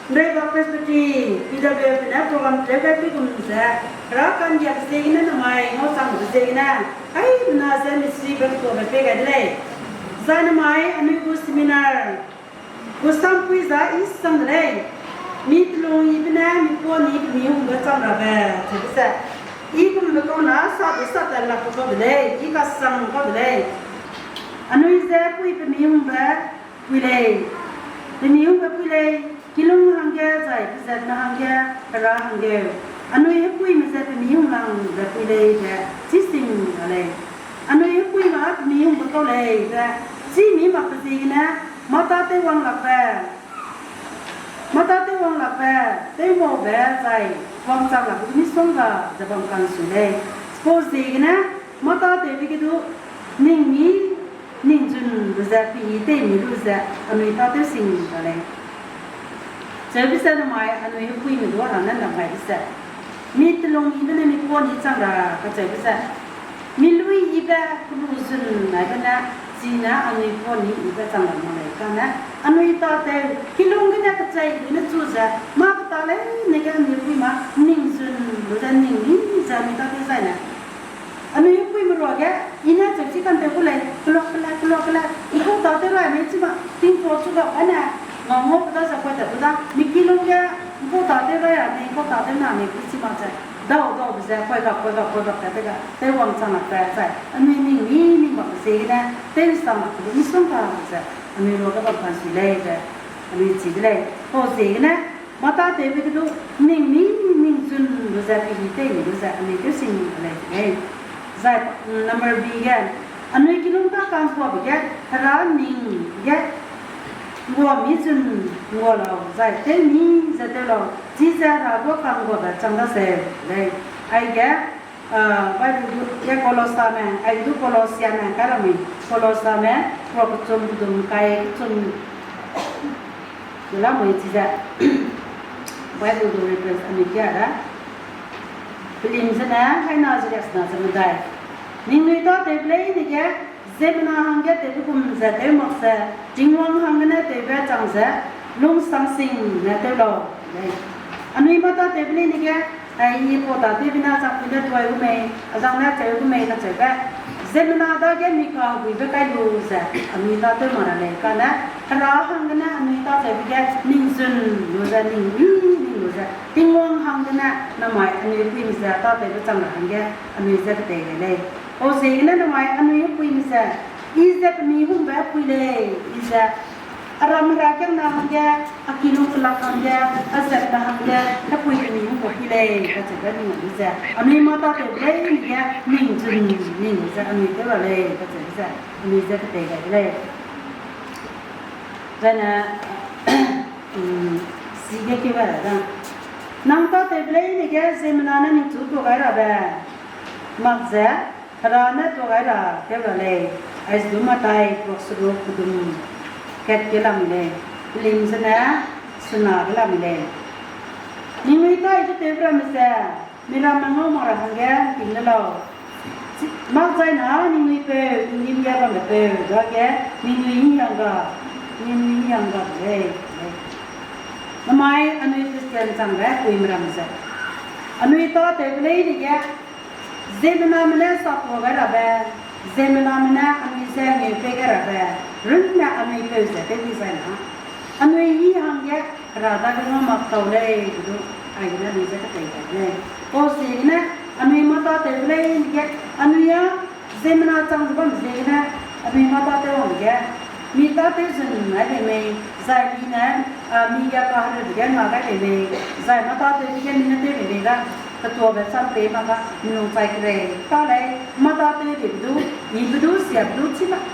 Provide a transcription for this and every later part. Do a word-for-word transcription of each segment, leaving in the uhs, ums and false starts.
Nrei Baptist Presbytery, P W F ne program tewbe pigum ze, hera kangiabe ziegene namai ngau changbe ziegene, haimena ze misi be ketuabe pei gai de lei. Zai namai anui gu seminar gu sampui za i sang de lei. Mi telung yibe ne mi puani pe mi hungbe chang rabe, cheube ze. I gumbe kau na sa de sa ta lak kau de lei, i kasang kau de lei. Anui ze pui pe mi hungbe pui lei. Pe mi hungbe pui lei, kilung hangge zai pezatme hangge, hera hangge. Anui hepuime ze pe mi hung lang ze pui lei ze, chi sing ra lei. Anui hepuime a pe mi hungbe kau lei ze, chi mi makbe ziegene, mâ tâ tewwang lakbe, mâ tâ tewwang lakbe, tewmaube zai wangchang lakbe misongga ze bam kansui lei. Chipau ziegene, mâ tâ tewbe ge du, ning mi, ning zun lu ze, pehî tei mi lu ze, anui tâtew sing ra lei. Cheube ze namai anui hepuime du hera ne ’ndam gaibe ze, mi telung yibe ne mi puani chang ra kacheube ze, mi lui yibe kelu zun naibe ne, chine anui puani yibe chang ra mak lei kane, anui tâtew, kilung gene kechei gene chu ze, mâ keta leine ge anui pui mâ, ning zun lu ze ning mi ze anui tâtew zaine. Anui hepuime ruage, i ne cheu chi kantew gu lei, kelua kele, kelua kele, i kau tâtew rai mei chi ma, tingchu chu ga ane, ngau ngau pe da ze koi tat pe da, mi kilung ge, i kau tâtew rai ra mei, i kau tâtew na mei, pe chi ma ze, dau dau pe ze, koi gap, koi gap, koi gap tat te ga, tewwang chang lakbe zai, anui ning mi, ning makbe ziegene, tewsang lakbe misongga ze, anui ruage bam kansui lei ze, anui chi de lei. Pau ziegene, mâ tâ tewbe ge du, ning mi, ning zun lu ze, pehî tei mi lu ze, anui tew sing ra lei de lei. Zai, mm, number B ge, anui kilung tâ ka'ngguabe ge, hera ning ge, ’nggua mi zun ’nggua lau, zai tew mi ze tew lau, chize hera gu ka'ngguabe chang daseu lei. Aige, ah, Bible du ge Kolosame, aige du Kolosiame, kai ra mui, Kolosame, pruak kechum, pedum, kai kechum, de la mui chize. Bible du reference anui kia da. Pelim zene, haina ze riaksena ze medai. Ningnui tâtewbe leine ge, ziemmena hangge tewbe gum ze tew mak ze, Tingwang hanggene tewbe chang ze, lungsang sing ne tew lau lei. Anui mâ tâtewbe leine ge, ai, i pau tâtewbe na chang pui ne tuai gu mei, a zang ne cheu gu mei kacheube. Ziemmena dage mi kaheguibe kai lu ze, anui tâtew mak ra lei kane, hera hanggene anui tâtewbe ge, ning zun lu ze, ning mi, ning lu ze, Tingwang hanggene, namai anui puime ze tâtewbe chang ra hangge, anui je ketei gai lei. Pau ziegene namai anui hepuime ze, i ze pemi hungbe pui lei, i ze, a ram herakiangna hangge, a kilung kelak hangge, a zatna hangge, hepui pemi hungbe pui lei kacheube ning lu ze, anui mâ tâtewbe leine ge, ning zun, ning lu ze, anui tew ra lei kacheube ze, anui je ketei gai de lei. Zane, mm, sige keu gai ra da. Nang tâtewbe leine ge ziemmena ne ningchu tuâ gai rabe mak ze, hera ne tuâ gai ra tew ra lei. Aize du Matai pruak seruk pedum kat ge lam lei. Pelim zene sena ge lam lei. Ningnui tâ i tewbe ramme ze, miramme ngau mak ra hangge ting ne lau. Makzaina ningnui peu, ningnui ge bambe peu, dage ningnui hîhangga, ningnui hîhangga de lei. Namai anui Christian changbe puime ram ze, anui tâtewbe leine ge, ziemmename ne sapua gai rabe, ziemmename ne anui je ngeu pei gai rabe, runne anui peu ze tew di zai na, anui hîhangge Hera dage ngau mak tau lei be du, aigene anui je ketei gai lei. Pau ziegene, anui mâ tâtewbe leine ge, anui â ziemmena chang ze bam ziegene, anui mâ tâtew wang ge, mi tâtew zun ai lei mei, zai mi ne, a, mi ge kahereube ge nga gai lei mei, zai mâ tâtewbe ge mi ne tew lei mei ga, ketuabe sam pei mak ga, mi lung chai kerei ta lei, mâ tâtew dibe du, mibe du, siabe du, chi mak.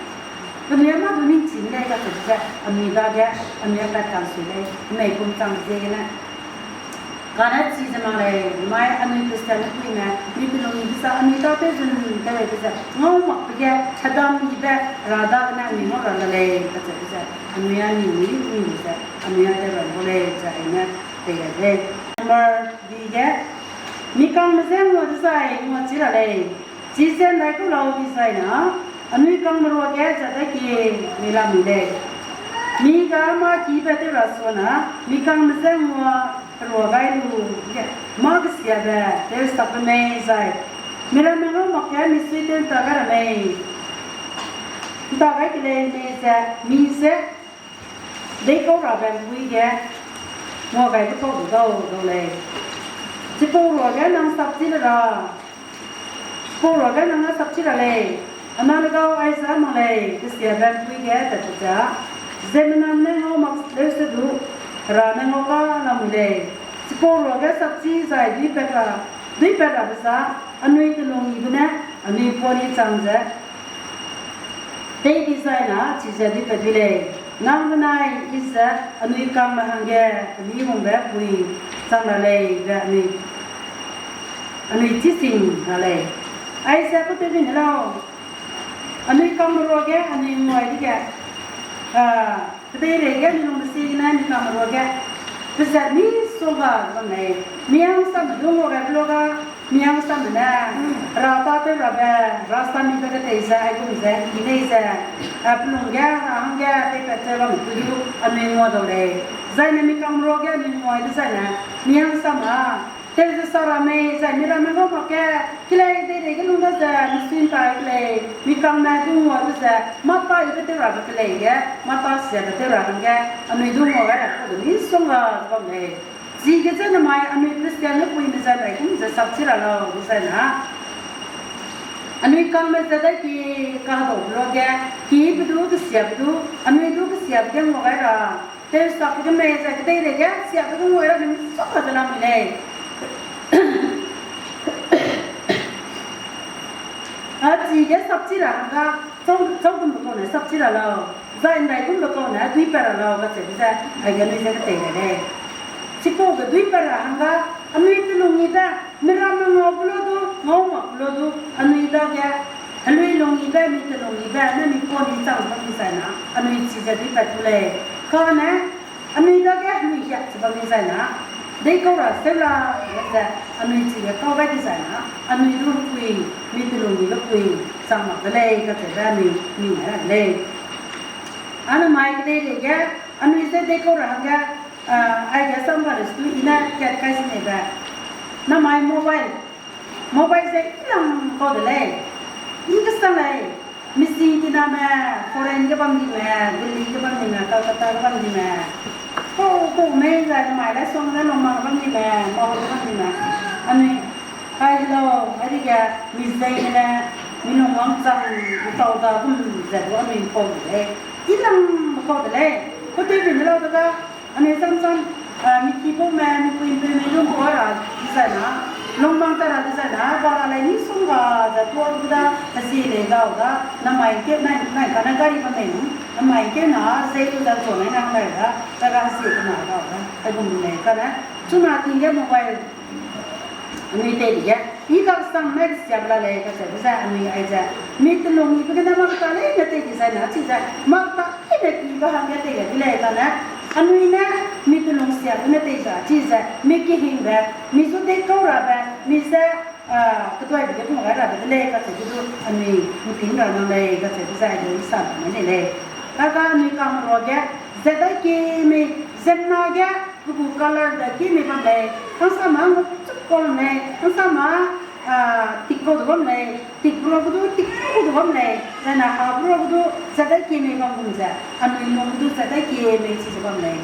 Penui mâ du ningchime lei kacheube ze, anui dage, anui apat kansui lei, mei kum chang ziegene. Kane chi ze mak lei, mai anui Christian ne puime, mi pelung yibe sa, anui tâtew zun tew leibe ze, ngau makbe ge, hedam yibe, Hera dagene anui ngau ra la lei kacheube ze, anui â ning mi, ning lu ze, anui â tew ra ngau lei ze, aine pei gai lei. Number D ge, mi kangme je ngua dezai, ngua chi ra lei. Chize ndaikau lau dezai na, anui kangme ruage ze dai kie, mi lam mi lei. Mi ga mâ kibe tew ra suana, mi kangme je ngua herua gai lu ge, mâ kesiabe tew sakbe mei zai, mi ramme ngau mak ge misui tew ’nta gai ra mei, ’nta gai kelei mei ze, mi je deikau rabe ’mpui ge ngua gaibe kau du dau dau lei. Chipau ruage nang sapchi le ra, chipau ruage nang ne sapchi ra lei, ana le gau aize mak lei, kesiabe ’mpui ge tatbe ze, ziemmename ne ngau mak leuse du, Hera ne ngau ka lamui lei. Chipau ruage sapchi zai duipat ra, duipat rabe za, anui telung yibe ne, anui puani chang ze tei dizai na chize duipat di lei. Nang benai I ze anui kangme hangge pemi hungbe pui chang ra lei be anui, anui chising ra lei. Aize kutewbe ne lau, anui kangme ruage anui nguai dege, a, kedeireige mi lungbe ziegene mi kangme ruage pezat misongga bam lei. Mi hangsamme du ngua gai pe luage, mi hangsamme ne, Hera tâtew rabe, Hera samibe ketei ze, aigum ze, I lei ze, a, pelung ge, Hera hangge, peipat ze bam pe du, anui ngua dau lei. Zaine mi kangme ruage anui nguai dezaine, mi hangsamme, tew ze sa ra mei zai mi ramme ngau mak ge, kelei deireige lung da ze, misui ’ntai kelei, mi kangme du ngua lu ze, mâ tâ yibe tew rabe kelei ge, mâ tâ siabe tew ra hangge, anui du ngua gai ra kau du misongga ze bam lei. Chige ze namai anui Christian ne puime zai ’ndaigum ze sapchi ra lau dezai na, anui kangme ze dai ki kahedau pe luage, kibe du kesiabe du, anui du kesiabe ge ngua gai ra, tewsakbe ge mei zai kedeireige siabe ge ngua ra misongga ze lamui lei. A chige sapchi ra hangga, chau, chaugumbe kau ne sapchi ra lau, zai ’ndaigumbe kau ne duipat ra lau kacheube ze, aige anui ze ketei gai lei. Chipau ge duipat ra hangga, anui telung yibe, mi ramme ngau pe lu du, ngau mak pe lu du, anui dage, helui lung yibe, mi telung yibe, ne mi puani chang ze bam dizai na, anui chize duipat gu lei. Kane, anui dage helui hiak ze bam dizai na, deikau ra seu la, ze, anui chige kau gai dizai na, anui du pui, mi telung yibe pui, chang mak de lei kacheube anui ning gai ra de lei. Ana mai kedeireige, anui ze deikau ra hangge, a, aige samga le stu I ne kat kai si neibe. Namai mobile, mobile ze ilang kau de lei. I kesang lei, mising kiname, foreign ge bam dime, Delhi ge bam dime, Kolkata ge bam dime, kau kau mei zai namai lai suang ne lungmang ge bam dime, mau ge bam dime, anui, hai hello, adige, mi zei gene, mi lungwang chang, ’ntau da gum ze du anui kau de lei. Ilangbe kau de lei. Kutewbe ne lau dega, anui samsam, a, mi kibaume, mi pui'mpeume lungkua ra dezai na, lungmang ta ra dezai na, ba ra lei misongga ze tuâ gu da, hezie lei gau da, namai keu nai, nai kane gari bam mei, namai keu na, zei lu da zuanai nang dai da, dega hezie kena gau da, aigum lei kane, chuna ting ge mobile anui tei di ge, I kaksang ne kesiabe la lei kacheube ze anui aize, mi telung yibe gene mak ta leine tei dizai na chize, mak ta leine kibe hangge tei gai de lei kane, anui ne, mi telung siabe ne tei za chize, mi kehingbe, mi zu deikau rabe, mi ze, a, keduaibe ge pung gai rabe de lei kacheube du anui ’nting ra nang lei kacheube ze aige I sa bam ne lei. Kaka anui kangme ruage, zat dai kie mei, ziemmena ge, pe gu color dai kie mei bam lei, hangsame nguk chuk kau bam lei, hangsame, a, tik kau du bam lei, tik bura gu du, tik kau du bam lei, zai na ha bura gu du, zat dai kie mei bam gum ze, anui lung gu du zat dai kie mei chize bam lei.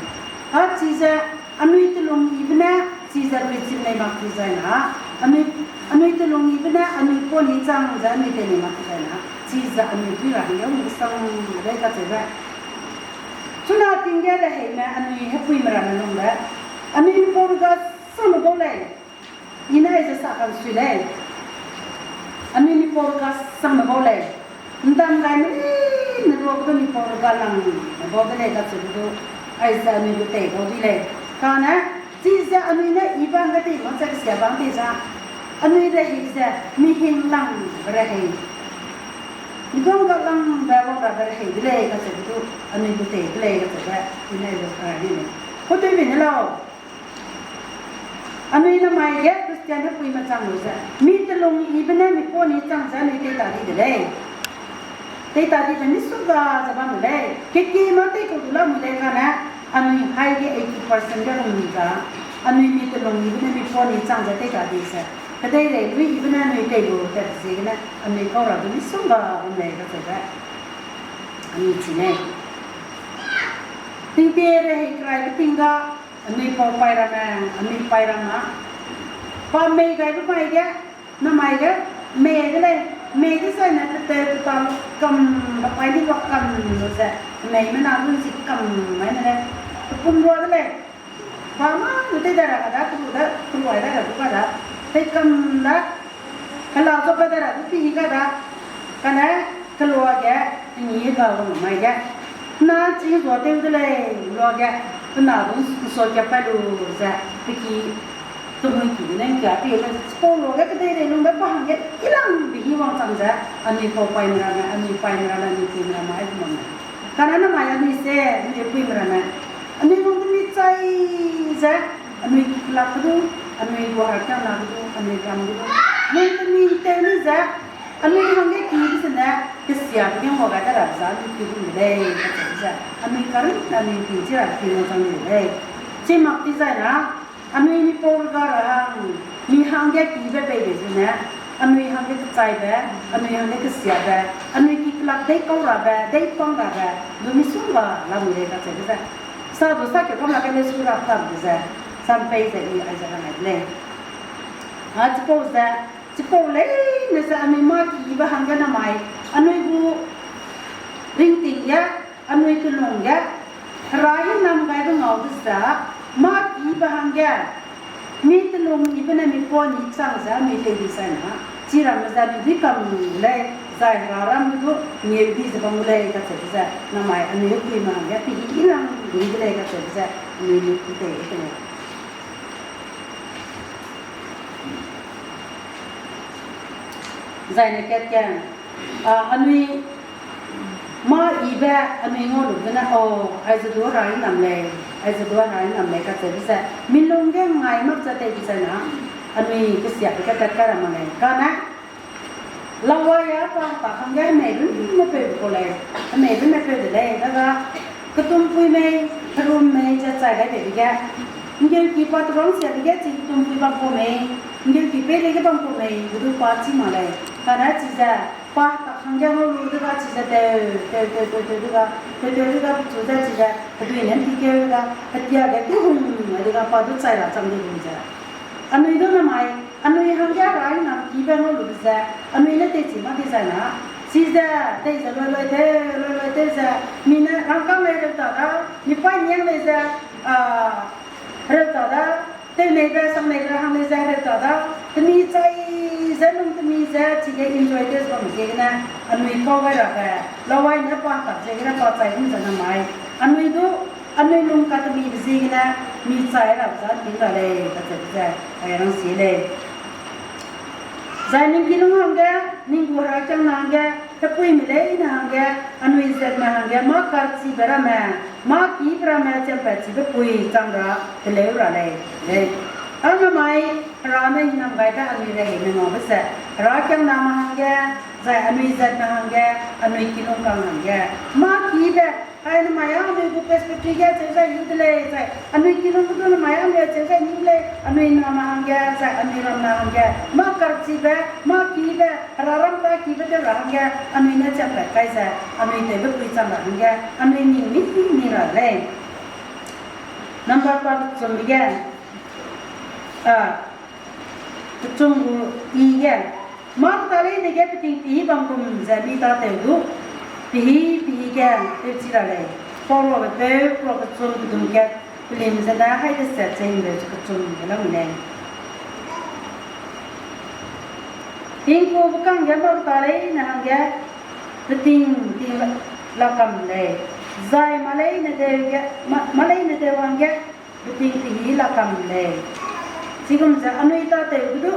A chize, anui telung yibe ne, chize anui chim nei mak dizai na, anui, anui telung yibe ne, anui puani chang ze anui tei nei mak dizai na, chize anui pui ra hangge hung kesang lei kacheube. Chuna ting ge reheime anui hepuime ramme lungbe, anui mipau ruga sangme bau lei. I ne aize sa kansui lei. Anui mipau ruga sangme bau lei. ’Ndam gaime leine ruage du mipau ruga langme bau de lei kacheube du, aize anui gu tei bau di lei. Kane, chize anui ne I bang ge tei mak ze kesia bang tei za, anui rehei ze, mi hing langbe rehei. Miduang ga langbe wang rabe rehei de lei kacheube du, anui gu tei de lei kacheube, I ne aize sa ni lei. Kutewbe ne lau. Anui namai ge Christian hepuime chang lu ze, mi telung yibe ne mi puani chang ze anui tei ta di de lei. Tei ta dibe misongga ze bam lei. Keki ma tei kau du lamui lei kane, anui haige eighty percent ge rum za, anui mi telung ibe ne mi poni chang ze tei ta di ze. Kedeirei lui ibe ne anui tei lu tat ziegene, anui kau ra du misongga bam lei kacheube. Anui chi lei. Tingtie rehei keraibe ting ga, anui pau pai ramme, anui pai ramme. Pa mei gaibe mai ge, namai ge, mei de lei, mei de zaine pe teu pe ta kam, ba pai di ba kam lu ze, mei me na lun zi kam mai ne lei, pe pum rua de lei. Pa ma lu tei da ra ga da, pe lu da, pe lu ai da ga du ga da, tei kam da, kela zu pe da ra du pi ga da, kane, kelua ge, ni ga lu mai ge. Na chi zua tew de lei, lua ge, pe na du nsua kia pai lu ze, pe ki, kemui ki ne kia pi le, chipau lua ge kedeirei lungbe pa hangge, ilang bi hi wangchang ze, anui pau paime ramme, anui paime ramme, anui puime ramme, ai bam me. Kane namai anui se, anui puime ramme. Anui lung temi chai ze, anui ki kelak ke du, anui gu herakiangna ke du, anui ram ke du, lung temi tew ni ze, anui hangge ki de zene, kesiabe ge ngua gai da ra za anui ki gu de lei, kacheu ze, anui karun, anui ki chi ra ki wangchang de lei. Chi mak ti zai na, anui mipau rega ra hang, mi hangge kibe pei bei zene, anui hangge kechaibe, anui hangge kesiabe, anui ki kelak dei kau rabe, dei pang rabe, du misongga lamui lei kacheube ze. Sa du sa keu kam lak ge le su ra kam de ze, sam pei ze i aize ra ngai de lei. A chipau ze, chipau leine ze anui mâ kibe hangge namai, anui gu ringting ge, anui telung ge, Hera hingnam gaibe ngau de ze, mâ kibe hangge, mi telung ibe ne mi poni chang ze anui tei di zai na, chiramme ze anui dui kam lei, zai Hera ram du ngeu di ze bam gu lei kacheube ze, namai anui puime hangge, pe hi ilang di de lei kacheube ze, anui lu ku tei de lei. Zaine kat ge, a, anui mâ ibe anui ngau lu gene, o, aize du Hera hingnam lei, aize du Hera hingnam lei kacheube ze, mi lung ge ngai mak ze tei di zai na, anui kesiabe ge tat kai ra mak lei. Kane, lawa ya pa ta hangge hemei runne peu kau lei, hemei runne peu de lei, daga, ketumpui mei, herum mei ze chai gai teibe ge, nggeuki pa tewang siabe ge chi ketumpui bam kau mei, nggeuki peireige bam kau mei, be du pa chî mak lei. Kane chize, pa ta hangge ngau lu dega chize tew, tew, tew, tew, tew dega, tew, tew dega pechu ze chize, hedui ne nti keu dega, hetia ge kehung, dega pa du chai ra chang di lu ze. Anui du namai, anui hangge Hera hingnam kibe ngau lube ze, anui ne teichi mak di zai na, chize, tei ze luilui tew, luilui tew ze, mi ne rangkâng lei reu ta da, mi paî niang lei ze, a, reu ta da, tewneibe, sangneibe hang lei ze reu ta da, temi chai ze lung temi ze chige enjoy tew ze bam ziegene, anui kau gai rabe, lawai ne pa tak ziegene pa chai gum ze namai, anui du, anui lung katemibe ziegene, mi chai ra za ting ra lei kacheube ze, ai rang sie lei. Zai ning kilung hangge, ning gu herakiangna hangge, hepuime leine hangge, anui zatme hangge, mâ karchibe ramme, mâ kibe ramme champat chibe pui chang ra teleu ra lei, lei. A namai, Hera ne hingnam gaibe anui reheime ngaube ze, herakiangname hangge, zai anui zatme hangge, anui kilung kang hangge, mâ kibe, ai namai a anui gu presbytery ge cheu zai ni de lei, zai anui kilung ge du namai a anui cheu zai ni de lei, anui name hangge, zai anui ramna hangge, mâ karchibe, mâ kibe, Hera ram ta kibe tew ra hangge, anui ne champat kai ze, anui tewbe pui chang ra hangge, anui ning mi ni ra lei. Number pa kechumbe ge, a, kechum gu i ge, mâ keta leine ge peting pehî bam gum ze mi tâtew du, pehî, pehî ge tewchi ra lei. Pauruabepeu, pera kechum pedum kat, pelim zene haî deset ze himreu ze kechum ge lamui lei. Tingkuabe kangge mâ keta leine hangge, peting ting la kam lei. Zai mâ leine deu ge, mâ, mâ leine deu hangge, peting pehî la kam lei. Chigum ze anui tâtewbe du,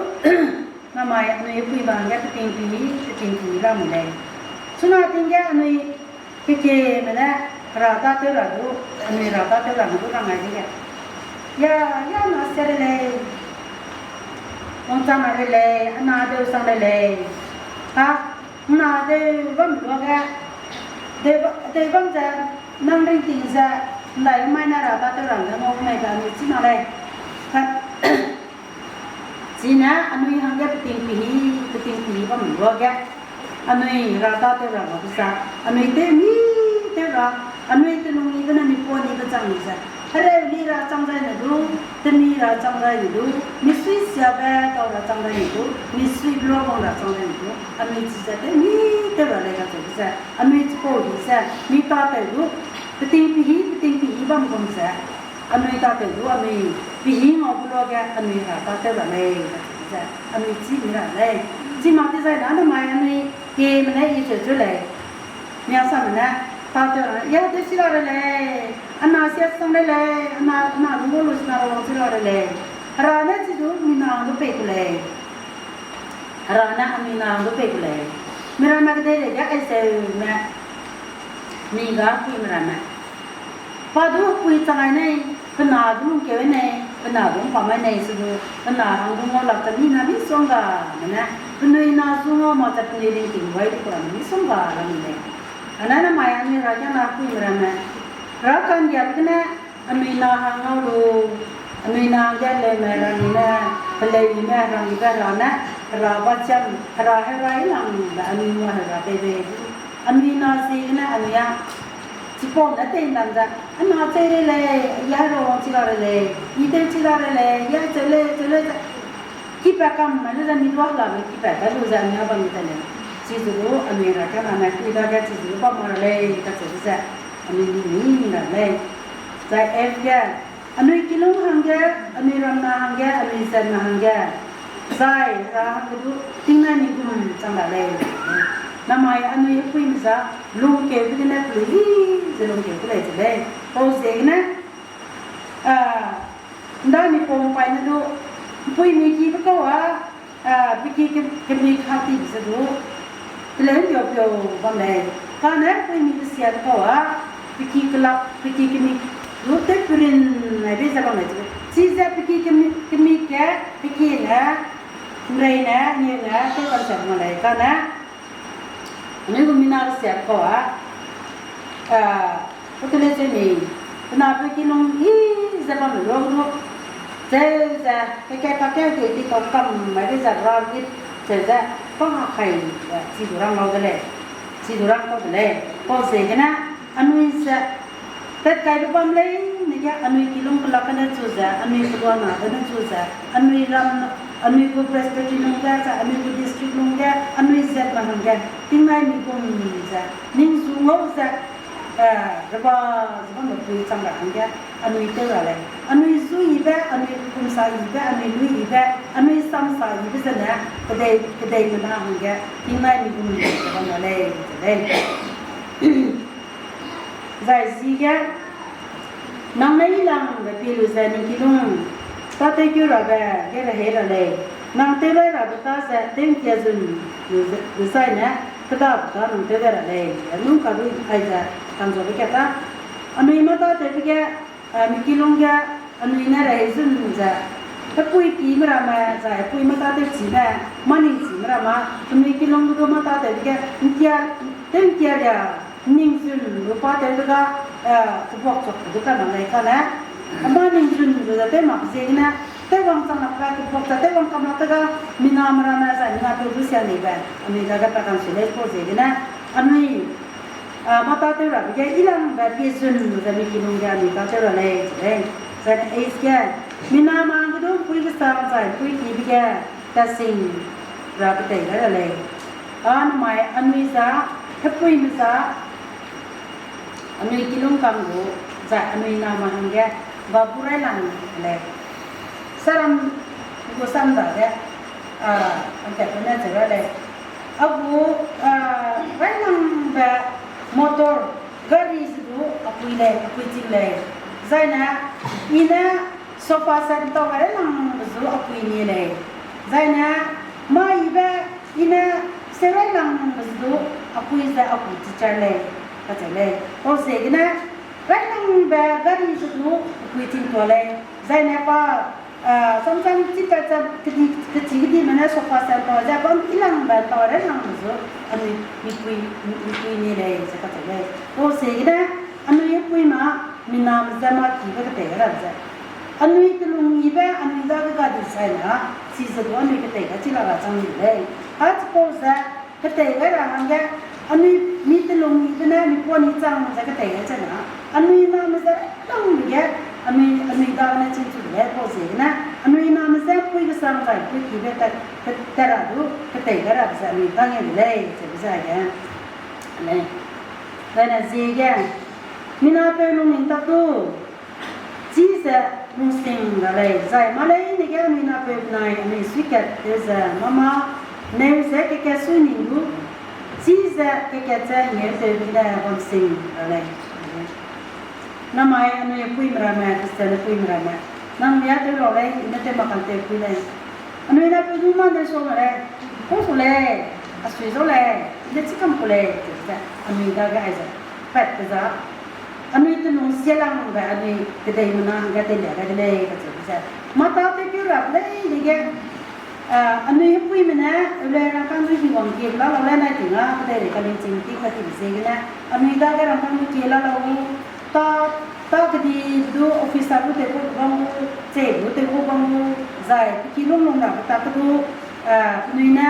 namai anui puibe hangge peting pehî, peting pehî lamui lei. Chuna ting ge anui kekieme ne Hera tâtew ra du, anui Hera tâtew ra du rang ai dege, ya, ya na sia de lei. Wangchang ai de lei, ana deu sang de lei. Ha, na deu bam luage, Tew ba-, tew bam ze, nang ringting ze, ndai mai ne ra tâtew ra ne ngau mei be anui chi mak lei. Ka, chine anui hangge peting pehî, peting pehî bam luage, anui ra tâtew ra ga be za, anui tew mi tew ra, anui telung i gene mi pua ni be chang ze, hereu ni ra chang zai ne du, temi ra chang zai ne du, mi sui siabe tau ra chang zai ne du, mi sui blo bang ra chang zai ne du, anui chi ze tew mi tew ra lei kacheube ze, anui chipau hi ze, mi tâtew du, peting pehî, peting pehî bam gum ze, anui tâtew du, anui pehî ngau gu luage, anui ra tâtew ra lei kacheube ze, anui chi mi ra lei. Chi mak dezai na namai anui, kemene i cheu cheu lei. Miangsame ne, tâtew ra, ya tew chi la re lei, ana sia sang re lei, ana, ana lunggu lu sina ra wang chi la re lei. Hera ne chi du, mi na du pei ku lei. Hera ne anui na du pei ku lei. Mi ramme kedeirei ge aiseume, mi ga pui mi ramme. Pa du pui chang ai nei, pe na du lungkeu nei, pe na du mpam ai nei, se du, pe na hang du ngau lak te mi na misongga me ne, penui na zu ngau mak ze penui ringting gai du ku ramme misongga la mi lei. Ana namai anui herakiangna pui mi ramme. Hera ka'nggiabe gene, anui na hang ngau lu, anui na hangge leume rang ne, peleume rang be ra ne, hera ba chiam, hera hera i lang be anui ngua hera tei bei. Anui na ziegene anui a, chipau ne tei ndan ze, ana chei re lei, ya hera wang chi la re lei, i tew chi la re lei, ya cheu lei, cheu lei ze. Kipat kam mai le ze mi dua hela lu kipat kai lu ze anui a bam mi ta lei. Chize du anui herakiangna ne pui dage chize du bam ma ra lei kacheube ze, anui ni ni ni ra lei. Zai F ge, anui kilung hangge, anui ramna hangge, anui zatna hangge, zai hera hangge du tingnai mi gum chang ra lei. Namai anui hepuime za, lungkeube gene pelui hi ze lungkeu gu lei ze lei. Pau ziegene, a, ndami pau mpaî ne du, mpuimi kibe kau a, a, pe ki ke-, kemik hatibe ze du, teleu mpiau piau bam lei. Kane mpuimi kesiabe kau a, pe ki kelak, pe ki kemik du tewperin nai bei ze bam lei. Chize pe ki kemik, kemik ge, pe ki ne, nrei ne, neu ne, tew bam ze bam lei. Kane, anui gu mina kesiabe kau a, a, Kutele cheu mi, pe na pe kilung i ze bam lu lu, cheu ze, pe ke kakeu ge di kau kam mai be ze ra rit, cheu ze, pa ha kai, chi du rang lau de lei, chi du rang kau de lei, pau ziegene, anui ze, tat kaibe bam lei, ne ge anui kilung kelak gene chu ze, anui keluana gene chu ze, anui ram, anui gu presbytery lungge, ze anui gu district lungge, anui zatme hangge, tingnai mi gum ze, ningzu ngau ze, eh, reba, ze bamme pui chang ra hangge, anui tew ra lei. Anui zu yibe, anui kumsa yibe, anui lui yibe, anui samsa yibe zene, kedei, kedeimena hangge, tingnai mi gum ze bam ra lei, ze lei. Zai zige, nang ne i langbe pie lu ze ning kilung, tâtewkeu rabe ge rehei ra lei. Nang tew rai rabe ta ze tew'ngkia zun lu ze, lu zai ne, kêdabe ta nang tew gai ra lei. Anui ka du aize, ka'nzuabe ka ta. Anui mâ tâtewbe ge, eh, mi kilung ge, anui ne rehei zun ze, hepuipime ramme, zai hepui mâ tâtewchime, mâ ningchime ramme, penui kilung ge du mâ tâtewbe ge, ’ngkia, tew'ngkia ria, ningzun lu pa tew de ga, eh, kebuak chak de ta mak lei kane. Ama ningzun lu ze tew mak ziegene, tewwang chang lak ga kebuak ze tewwang kam lak de ga, miname ramme zai mina peu du sia neibe, anui dage pa kam sui lei pau ziegene, anui, eh, mâ tâtew rabe ge i langbe pie zun lu ze mi kilung ge anui tâtew ra lei, ze lei. Zai ne age ge, miname hangge du ’mpuî kesang zai ’mpuî kibe ge, tasing ra ketei gai ra lei. A namai anui za, hepuime za, anui kilung kang gu, zai anui name hangge, babu railang lei. Saram gu sam dage, a, angkat ne cheu ra lei. A gu, a, railangbe motor, gari se du apui lei, apui ching lei. Zai ne, i ne, sofa set ’ntau ga railangbe zu apui ni lei. Zai ne, mâ yibe, i ne, se railangbe zu du apui ze apui teacher lei, kacheu lei. Pau ziegene, railangbe gari se du apui ching tua lei. Zai ne pa, Samsam chipat ze kedi, kechî kedime ne sofa set tau ze bam i langbe tau re langbe zu, anui mipui, mipui ni lei ze kacheu lei. Pau ziegene, anui hepuime, miname ze mâ kibe ketei gai rabe ze, anui telung yibe anui dage ga di zaina, chize du anui ketei gai chi la ra chang di lei. A chipau ze, ketei gai ra hangge, anui mi telung yibe ne mi puani chang ze ketei gai chena, anui name ze langbe ge, anui, anui dagene chîngchu de lei. Pau ziegene, anui name ze pui kesang zai pui kibe tat, tat, tat ra du ketei gai rabe ze anui dage de lei, cheube ze ge lei. Zaine ziege, mi napeu lungning tak du, chize lungsing ra lei, zai mâ leine ge anui napeu benai anui suikat tew ze mâ mâ neu ze kekat sui ning du, chize kekat ze hengeu tewbe gene bamsing ra lei. Namai anui puime ramme, Christian puime ramme, nang mia tew lau lei, i ne tew mak kan tew pui lei. Anui napeu du mâ neu sua ma lei, pau su lei, a sui zau lei, i ne chî kam ku lei, ze, anui dage aize pat te za, anui telung sialangbe anui kedeimena hangge teilia gai de lei kacheube ze, mâ tâ tewkeu rabe lei dege, anui hepuime ne, eu lei rangkâng du hingwang kie la lau lei nai ting a, kedeirei kaningching ting katibe ziegene, anui dage rangkâng du kie la lau gu, tâ, tâ kedi du officer du tew ku bam gu, che du tew ku bam gu, zai pe ki lung lung rabe tak du, penui ne,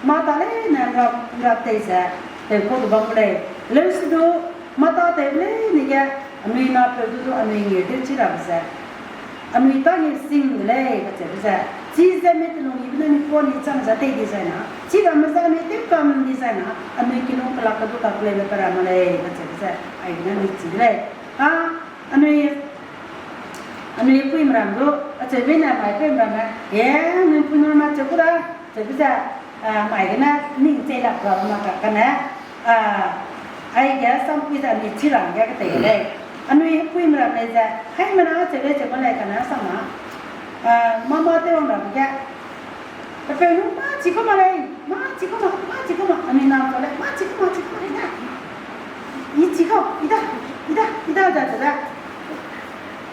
mâ tâ leine nrap, nrap tei ze, tew ku du bam gu lei. Leuse du, mâ tâ tewbe leine ge, anui napeu du du anui ngeu tew chi rabe ze, anui tâ ngeu sing de lei kacheube ze, chize mi telung yibe ne mi puani chang ze tei di zaina, chi ramme ze anui tew kam di zaina, anui kilung kelak ke du kak lei le pe ra ma lei kacheube ze, aigene anui chi de lei. A, anui, anui puime ram du, acheube ne mai puime ramme, e, anui pui nu ramme cheu ku da, cheube ze, mai gene ning chei lak ra mak ka kane, aige sampui ze anui chi ra ge ketei lei. Anui hepuime ram lei ze, haimena cheu lei cheu ma lei kane sa ma, mâ mâ tew wang rabe ge, pepeu nu mâ chi ku ma lei, mâ chi ku ma, mâ chi ku ma, anui nam kau lei, mâ chi ku ma, chi ku ma lei da. I chi kau, i da, i da, i da, da, da, da.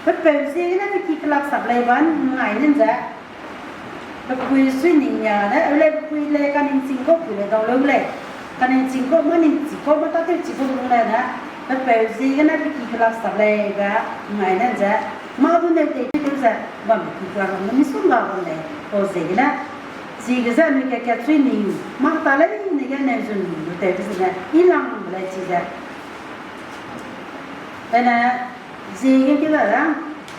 Pepeu ziegene pe ki kelak sap lei ba ngai nen ze, pepui sui ning ya ne, eu lei pepui lei kaningching kau pui lei dau leu lei. Kaningching kau, mâ ningchi kau, mâ tâtew chi kau lu lei ne, pepeu ziegene pe ki kelak sap lei be ngai nen ze, mâ du neu tei tew ze, bam pe ki kelak ramme misongga bam lei, pau ziegene. Chige ze anui ke kachui ning, mâ ta leine ge neu zu ning lu tewbe zene, i lang lei chize. Ene, ziege ki da ra,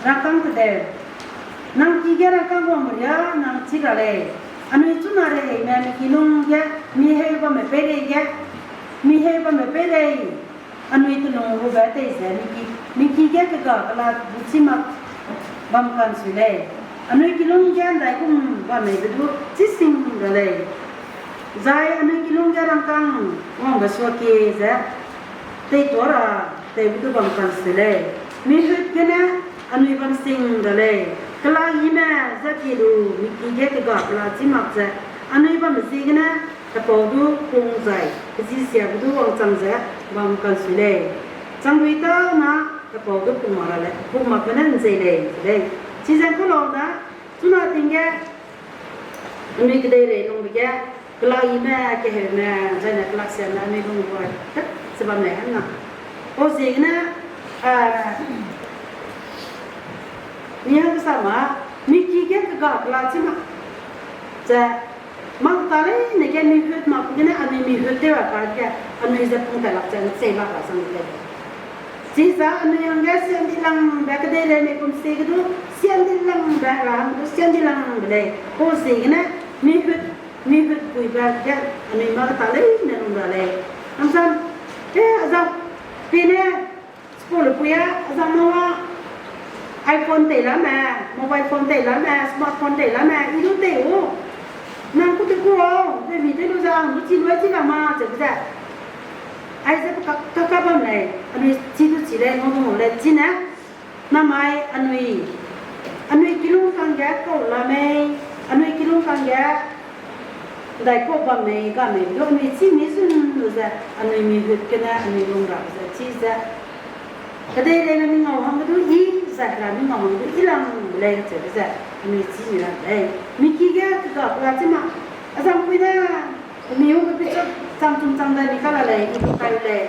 rangkâng tedeu. Nang ki ge rangkâng wangbe ria, nang chi ra lei. Anui chuna reheime mi kilung ge, mi heu bamme peireige, mi heu bamme peirei. Anui telung rube tei ze, mi ki, mi ki ge kega kela du chî mak bam kan sui lei. Anui kilung ge ndaigum bammeibe du chî sing ra lei. Zai anui kilung ge rangkâng wangbe suakie ze, teitua ra, tewbe du bam kan sui lei. Mi hut gene anui bam sing ra lei. Kela yime ze pie lu, mi ki ge kega kela chî mak ze, anui bamme ziegene, hepau du pung zai, pezisiabe du wangchang ze, bam kan sui lei. Changdui tâ na, hepau du pung mak ra lei, pung makbe ne nzei lei, lei. Chize ku lau da, chuna ting ge, anui kedeirei lungbe ge, kela yime, keheume, zaine kela siame, anui lung gu, tat, ze bam lei hena. Pau ziegene, a, mi hang kesa ma, mi ki ge kega kela chî mak. Ze, mak ta leine ge mi hut mak gene anui mi hut tew a ka ge, anui ze pung tai lak ze nchei lak ra sang lei. Chize anui hangge siandi langbe kedeirei mei kum sie ge du, siandi langbe ra hang du, siandi langbe lei. Pau ziegene, mi hut, mi hut puibe ge, anui mak ta leine lung ra lei. Amsam, e, azang, pine, school pui a, azang ma, iPhone tei lame, mobile phone tei lame, smartphone tei lame, i du tei u. Nang ku te ku o, de mi te lu za, nang du chi lu chi la ma, ze ze. Aize ka, ka, ka bam lei, anui chi du chi lei, ngau du ngau lei, chine. Namai anui, anui kilung kangge kau la mei, anui kilung kangge ndaikau bam mei, ga mei, du anui chî mi zun lu ze, anui mi hut gene, anui lung ra ze, chize. Kedeireime mi ngau hangge du i, Zai Hera mi ngau hang du i lang lei kacheube ze, anui chî mi ra lei. Mi ki ge kega kela chi ma, azang pui ne, mi hu ge pichu chang chum chang dai mi ka la lei, i du kai lei.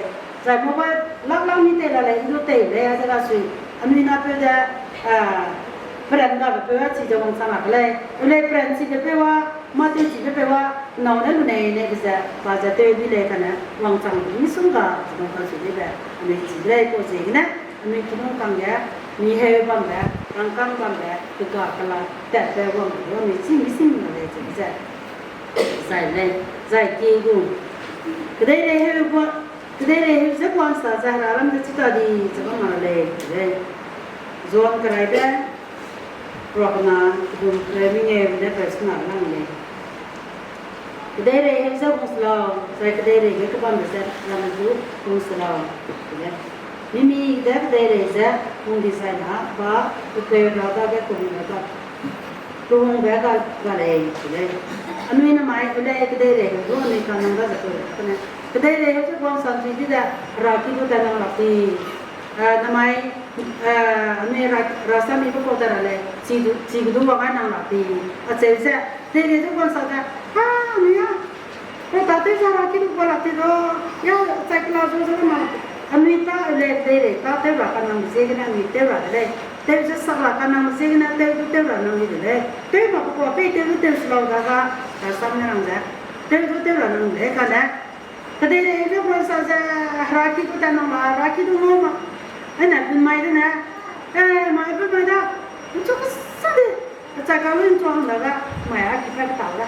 Zai mobile lak lak mi tei la lei, i du tei lei, a ze la sui. Anui napeu de, a, peran gabe peu a chi ze wangchang lak lei. U lei peran chibe peu a, mâ tewchibe peu a, nâu ne lu nei nei be ze, pa ze tew di lei kane, wangchang di misongga, ze bam ka sui dibe, anui chi lei kau ziegene, anui kilung kangge, mi heu bambe, rangkâng bambe, kega kela, tatbe wang lu, anui chî mising ra lei ze, ze. Zai lei, zai ki gu. Kedeirei heu gua, kedeirei heu ze guangsa ze Hera lam de chi ta di, ze bam ra lei, ze lei. John keraibe, ruakena, kedum kereu mengeu ne peu sena lang lei. Kedeirei heu ze hung se lau, zai kedeirei ge kebambe ze lam du hung se lau, ze lei. Mimi de kedeirei ze hung dizai na, pa, pepeu ra dage kehungbe ga, kehungbe ga, ga lei, ze lei. Anui namai gu lei kedeirei heu du anui kanang da ze peu ra kane. Kedeirei heu ze guangsa chi di ze, Hera ki du tat nang lak di. A, namai, a, anui ra, rasam mi be kau ta ra lei, chi du, chi ge du wang ai nang lak di. Acheu ze, kedeirei du guangsa ze, a, anui a, pe tatew ze Hera ki du kau lak di lau, ya, chai kela zu ze ma, anui ta le kedeirei tatew ra kanangbe ziegene anui tew ra de lei. Tew ze sak ra kanangbe ziegene tew du tew ra nang di de lei. Tew mak kua pei tew du tew se lau daga, rasam ne rang ze. Tew du tew ra nang de lei kane. Kedeirei ge guangsa ze, Hera ki du tat nang la, Hera ki du ngau ma. Ane, bun mai de ne. E, mai bun mai da. Nchu kesa di. Achai ka lu nchu hang daga, mai a ki pe petau da.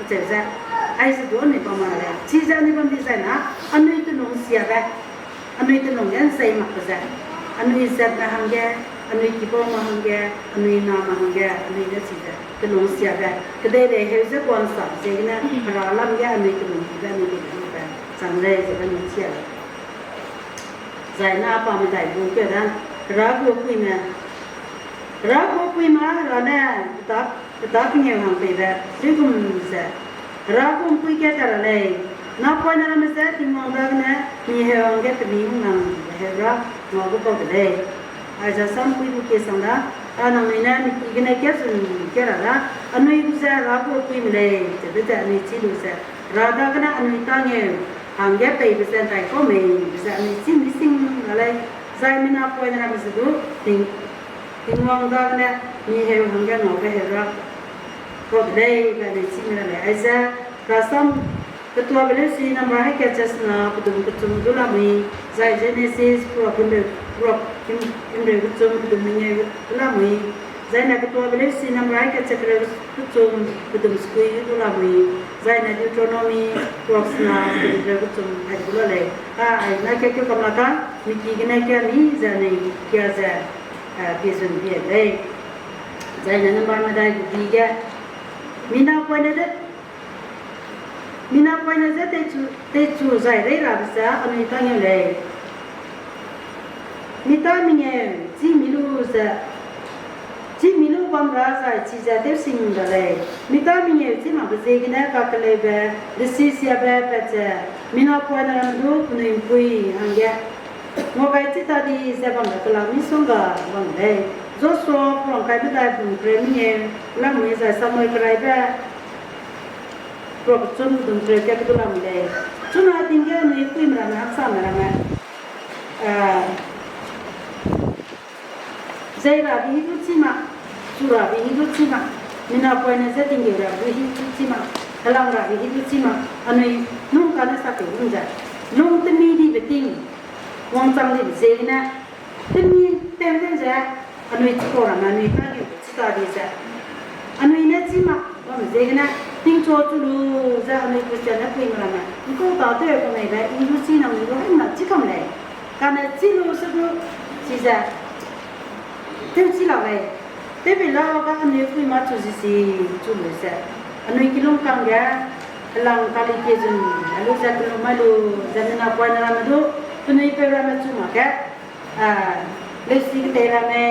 Acheu ze, aize du anui bam ma lei. Chize anui bam dizai na, anui telung siabe. Anui telung ge nsei makbe ze, anui zatme hangge, anui kibaume hangge, anui name hangge, anui ne chize telung siabe, kedeirei heu ze guangsa ziegene Hera lam ge anui telung dibe anui di lube chang lei ze anui chia lei. Zai na pa medai gu keu da, Hera gu puime, Hera gu puime Hera ne, peta, peta pengeu hang peibe, luigum ze, Hera gu mpui ge ta ra lei, napoine ramme je Tingwang dagene mi heu hangge pemi hung nang be heu ra ngau gu kau de lei. Aize sam pui gu kie sang da, a nangnui ne miki gene kezun ke ra da, anui gu ze Hera gu puime lei, cheube ze anui chî lu ze, Hera dagene anui tângeu hangge peibe ze ndaikau mei, be ze anui chî mising ra lei, zai mi napoine ramme ze du, Ting, Tingwang dagene mi heu hangge ngaube heu ra kau de lei, be anui chî mi ra lei. Aize, rasam, ketuabe leusi number hai kat ze sena pedum kechum du lamui, zai Genesis, Proverb himreu, Proverb him, himreu kechum pedum mengeu du lamui, zaine ketuabe leusi number hai kat ze kereu kechum pedum sekui du lamui, zaine Deuteronomy, Proverb sena pedum kereu kechum hai du la lei. A, ai na ke keu kam la ka, miki gene kia ni, zai anui kia ze, a, piezun pie lei. Zaine number medai gu bi ge, mi napoine de, mi napoine je teichu, teichu zai rei rabe ze anui tângeu lei. Mi tâ mengeu, chî mi lu ze, chî mi lu bam ra zai chize tewsing ra lei. Mi tâ mengeu chî makbe ziegene kakeleube, desisiabe pat ze, mi napoine ramme du penui mpui hangge ngua gai chi ta di ze bambe kela misongga bam lei. Joshua, Purangkai medai pedum kereu mengeu lamui zai Samuel keraibe, Proverb kechum pedum kereu kat du lamui lei. Chuna ting ge anui puime ramme, hangsame ramme, a, zei rabe hi du chî mak, chu rabe hi du chî mak, mi napoine je tinggeu rabe hi du chî mak, helang rabe hi du chî mak, anui nung kane sakeu gum ze, lung temi dibe ting, wangchang dibe ziegene, temi tew den ze, anui chipau ramme anui tângeu chi ta di ze, anui ne chî mak bam ziegene, tingchu chu lu ze anui Christian ne puime ramme, nkau tatew kemeibe, i du chî nangnui du haimena chî kam lei. Kane chî lu se du, chize, tew chî la lei. Tewbei la ga anui puime chu zi si, chu lu ze, anui kilung kangge, helang kali kie zun, a lu ze kelum mai lu, ze mi napoine ramme du, penui peu ramme chu mak ge, a, leusi ketei ramme,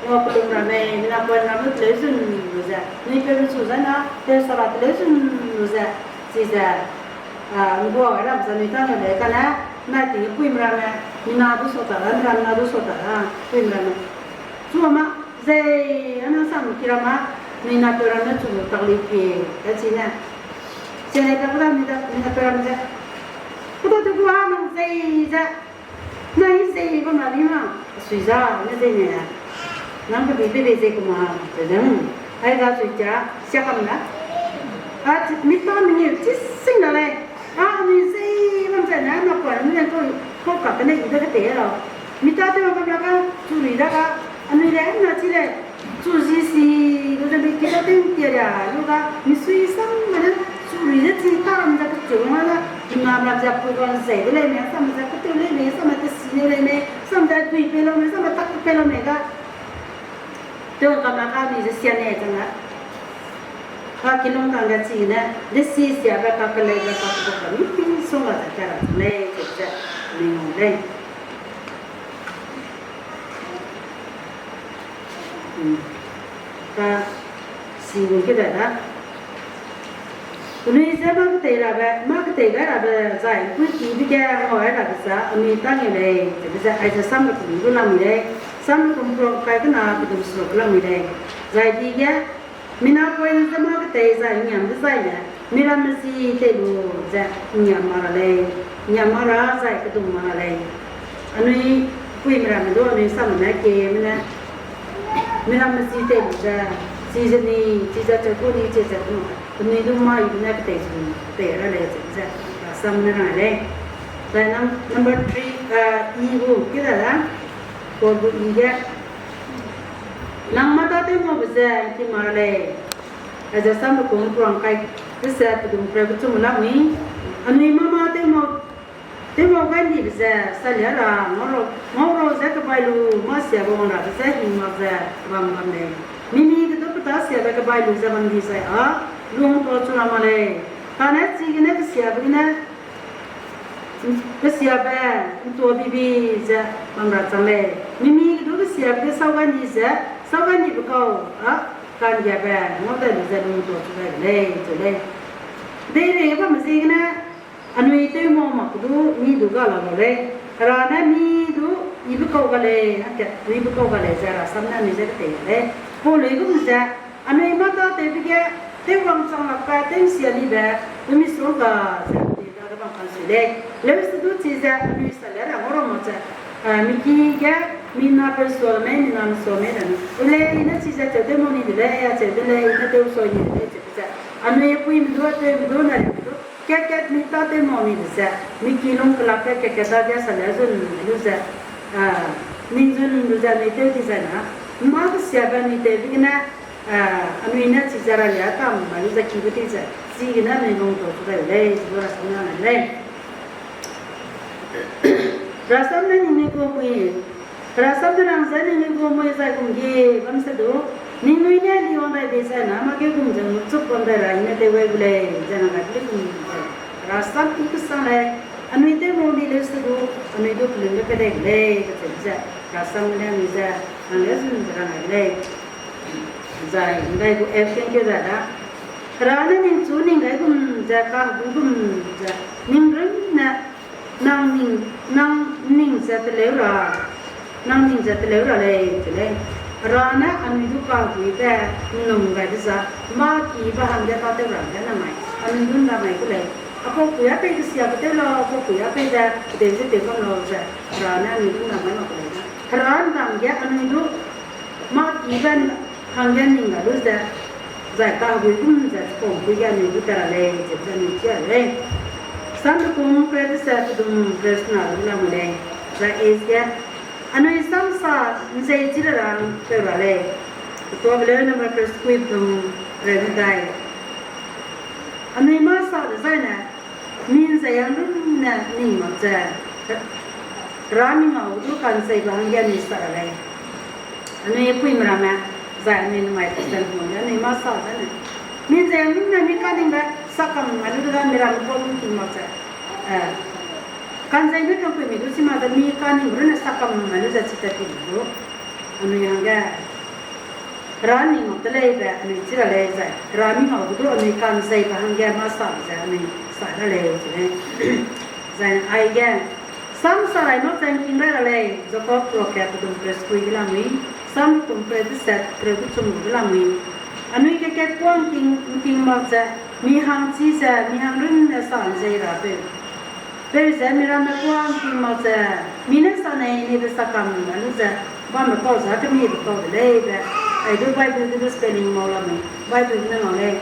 ngua kelum ramme, mi napoine ramme teleu zun lu ze, anui peu mechu zai na, tew sara teleu zun lu ze, chize, a, ngua ram ze anui tângeu lei kane, nai ting puime ramme, mi na du sa ta ra, mi ram na du sa ta ra, puime ramme. Chua ma, zei, ana sam kira ma, mina peram ne chu lu tak li pie, ka chi ne. Zei ne ka kura mina, mina peram ze. Kuta tu kua nang zei ze. Nai zei ba ma ni ma, sui za, ne zei ne. Nang ka bi be be zei kuma, ze dang. Ai ga sui ja, sia kam na. A, mi ta mi ni, chi sing na lei. A, anui zei bam zai ne, na kuan mi ne ko, ko ka kene i de ke te lau. Mi ta te bam la ka, chu ri da ka, anui le, na chi le, chu zi si, lu de mi ki da ting tia ria, lu ka, mi sui sam ma ne, chu ri de chi ta ram da ke chu ma da, mi na ram da pu ran zei de lei me, sam da ke te lei me, sam da ke si ne lei me, sam da dui pe lau me, sam da tak pe lau me ka. Te ka ma ka mi ze sia ne zang la. Ka kilung tang ga chi ne, de si sia ba ka kelei ba ka ko ka mi pi song ga za ka ra lei, ze ze, mi ngau lei. Hmm. Ka si gu ke da da. Penui ze mâ ketei rabe, mâ ketei gai rabe zai, ’ngkuikibe ge ngau gai rabe ze, anui tâ ngeu lei, zebe ze, aize Samrekum du lamui lei, Samrekum pruak kai kena pedum seruk lamui lei. Zai di ge, mi napoine ze mâ ketei zai ’ngngiam dezaine, mi ramme zi tei lu ze ’ngngiam ma ra lei, ’ngngiam ma ra zai kedum ma ra lei. Anui puime ramme du anui sam ne kieme ne, mi ramme zi tei lu ze, chize ni, chize cheu gu ni, chize gu, penui du mâ i ne ketei zu, tei ra lei ze ze, rasam ne rang lei. Zai num-, number three, i gu, ki da da, four gu i ge. Nang mâ tâ tew ngaube ze ’ngki ma ra lei. Aize Samrekum pruak kai, dese pedum kereu kechum lamui. Anui mâ mâ tew ngau, tew ngau gai ndibe ze salia ra, ngau ra, ngau ra ze kebai lu, mâ siabe wang rabe ze hing mak ze bam bam lei. Mimi ge du petâ siabe kebai lu ze bam di zai â, lungtuâ chu ra mak lei. Kane chigene kesiabe gene, kesiabe, ’ntuâ bibi ze bam ra chang lei. Mimi ge du kesiabe ge sau gai ni ze, sau gai nibe kau, â, ka'nggiabe ngau dai lu ze lungtuâ chu dai lei, chu lei. Deirei bamme ziegene, anui tew ngau mak du mi du ga la lau lei. Hera ne mi du yibe kau ga lei, hangkat yibe kau ga lei ze rasam ne anui ze ketei lei. Paului gum ze, anui mâ tâ tewbe ge, tew wangchang lakbe, tew ’nsia libe, pe misongga ze, tei dage bam kan sui lei. Leuse du chize, anui salia ra ngau ra mak ze, a, mi ki ge, mi na pe sua mei, mi na sua mei de. Ulei ne chize cheu tew mau ni de lei, acheu de lei, ne tew sua ni de lei, cheu ze. Anui puime du, tewme du, na ri du, kat kat mi tâ tew mau ni de ze, mi ki lung kelak ge kat kat dage salia zun lu ze, a, ning zun lu ze anui tew di zai na, mâ kesiabe anui tewbe gene, a, anui ne chize ralia tam mai lu ze kibe tei ze, chigene anui lungtuâ chu dai lei, ze du rasam ne rang lei. Rasam ne ningnui gu mui, rasam ne rang ze ningnui gu mui zai gum ge bam se du, ningnui ne li wang dai bei zai na, mâ ge gum ze nguchup wang dai ra i ne tew gai gu lei, ze na gai gu lei gum ze. Rasam i kesang lei, anui tew mau ni leuse du, anui du kelunbe pe dai gu lei, kacheu ze, rasam ne anui ze, nang le zun ze rang gai lei. Zai, ndai gu F ten keu da da. Hera ne ningchu ning gai gum ze, kaheguî gum ze, ning runne, nang ning, nang ning ze teleu ra, nang ning ze teleu ra lei, ze lei. Hera ne anui du kaheguîbe ’nnum gai dezai, mâ kibe hangge tâtew ra hangge namai, anui du ’ndamai gu lei. Apau pui a pei kesiabe tew lau, apau pui a pei ze, kedeu ze tew bam lau ze, Hera ne anui du ’ndamai mak gu lei da. Hera ’ndam ge anui du mâ kibe hangge ning ga lu ze, zai kaheguî gum ze chipau pui ge anui du ta ra lei, ze ze anui chia lei. Samrekum kereu dese pedum kereu sena lu lamui lei. Zai e ge, anui samsa ’nzei chi ra rang peu ra lei. Ketuabe leu number kereu sekui pedum kereu medai. Anui mâ sa dezaine, mi ’nzei hang runne ning mak ze, Hera mi ngau du ka'nzeibe hangge anui sa ra lei. Anui puime ramme, zai anui namai Christian hangge anui mâ sa zene, mi ’nzei hang runne mi kaningbe sa kam mai lu de ga mi ram problem ting mak ze, eh, ka'nzeibe kangpuimi du chi mak ze mi kaningbe runne sa kam mai lu ze chi tat ti lu du, anui hangge Hera ning mak de lei be anui chi ra lei zai, Hera mi ngau gu du anui ka'nzeibe hangge mâ sa ze anui sa ra lei ze lei. Zai aige, samsa rai mak ze ’ngking rai ra lei, Jakob pruak ge pedum kereu sekui ge lamui, Sam kum kereu deset, kereu kechum gu ge lamui. Anui kekat kuâ ’ngking, ’ngking mak ze, mi hangchi ze, mi hangrunne sa ’nzei ra peu. Peu ze miramme kuâ ’ngking mak ze, mi ne sa nei neibe sakam a lu ze, bamme kau za kemibe kau de lei be. Ai du Bible ge du spelling mau lamui, Bible ne ngau lei.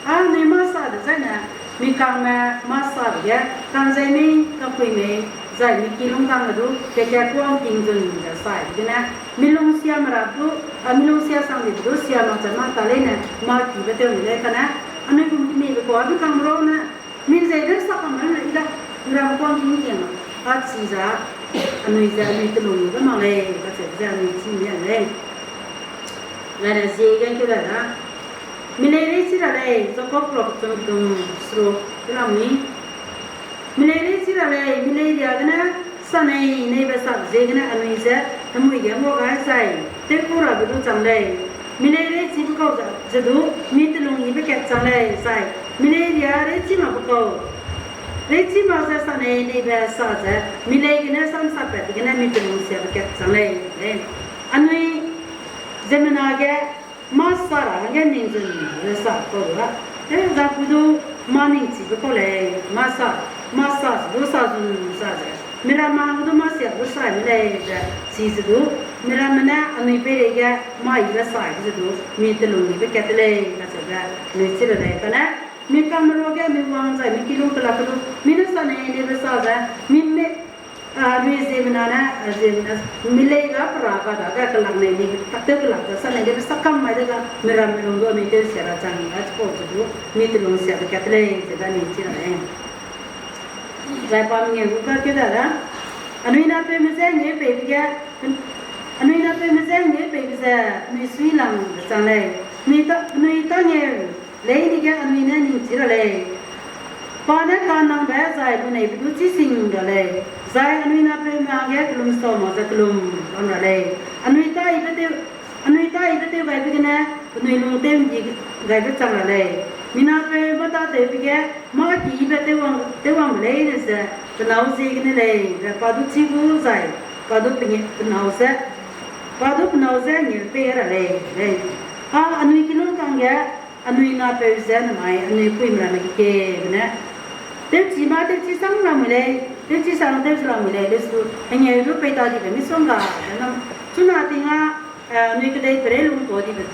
Anui mâ sa dezaine, mi kangme mâ sa dege, kang zai mei, kapui mei, zai mi kilung kangme du, kekat kuâ ’ngking zun ze sai degene, mi lung siame ra du, a mi lung sia sang dibe du, sia mak ze mâ ta leine, mâ kibe tew ni lei kane, anui gum kemibe kau a du kangme ra ne, mi zei de sakam a lu i da, miramme kuâ ’ngking ’ngking a, a chi za, anui ze, anui telung ni be mak lei, kacheu ze anui chi mi a lei. Zaine ziege keu da da. Mi lei rei chi ra lei, Jakob perak kechum tum seruk ge lamui. Mi lei rei chi ra lei, mi lei riâ gene, sa nei neibe sa ziegene anui ze, hemui ge ngua gai zai, tewku rabe du chang lei. Mi lei rei chibe kau ze, ze du, mi telung yibe kat chang lei, zai, mi lei riâ rei chi makbe kau. Rei chi mak ze sa nei neibe sa ze, mi lei gene samsapat gene mi telung siabe kat chang lei, lei. Anui, ziemmena ge, mâ sa ra hangge ningzun ze sa kau ra. Te zangpui du mâ ningchibe kau lei, mâ sa, mâ sa ze du sa zun sa ze. Miramme hang du mâ sia du sa mi lei ze, chize du. Miramme ne anui peireige mâ yibe sa ze du, mi telung yibe kat de lei, kacheube, anui chi ra lei kane. Mi kangme ruage mi wang zai mi kilung kelak ke du, mi ne sa nei neibe sa ze, mi me, a, mi ziemmena ne, a, ziemmena, mi lei ga pera ga dage kelak nei, mi taktew kelak ze sa nei neibe sakam mai de ga, miramme lung du anui tewsia ra chang, a, chipau ze du, mi telung siabe kat de lei, ze da ni chi ra lei. Zai pa mengeu gu kakeu da da. Anui napeume je ngeu peibe ge, anui napeume je ngeu peibe ze, anui suilangbe chang lei. Anui ta, anui tângeu, leine ge anui ne ningchi ra lei. Pa ne kanangbe zai luneibe du chî sing ra lei. Zai anui napeume hangge kelum sau mak ze kelum bam ra lei. Anui taibe tew, anui taibe tew gaibe gene, penui lung tew ’ndi gaibe chang ra lei. Mi napeu mâ tâtewbe ge, mâ kibe tewwang, tewwangbe leine ze, pe nâu ziegene lei, be pa du chî gu zai, pa du penge-, pe nâu ze, pa du pe nâu ze ngeu pei ra lei, lei. A, anui kilung kangge, anui napeu ze namai, anui puime ramme kekiebe ne. Tewchi mâ, tewchi sang lamui lei, tewchi sang tewchi lamui lei, lesu, hengeu du pei ta dibe misongga, ze nam, chuna ting a, eh, anui kedei pere lung ta dibe,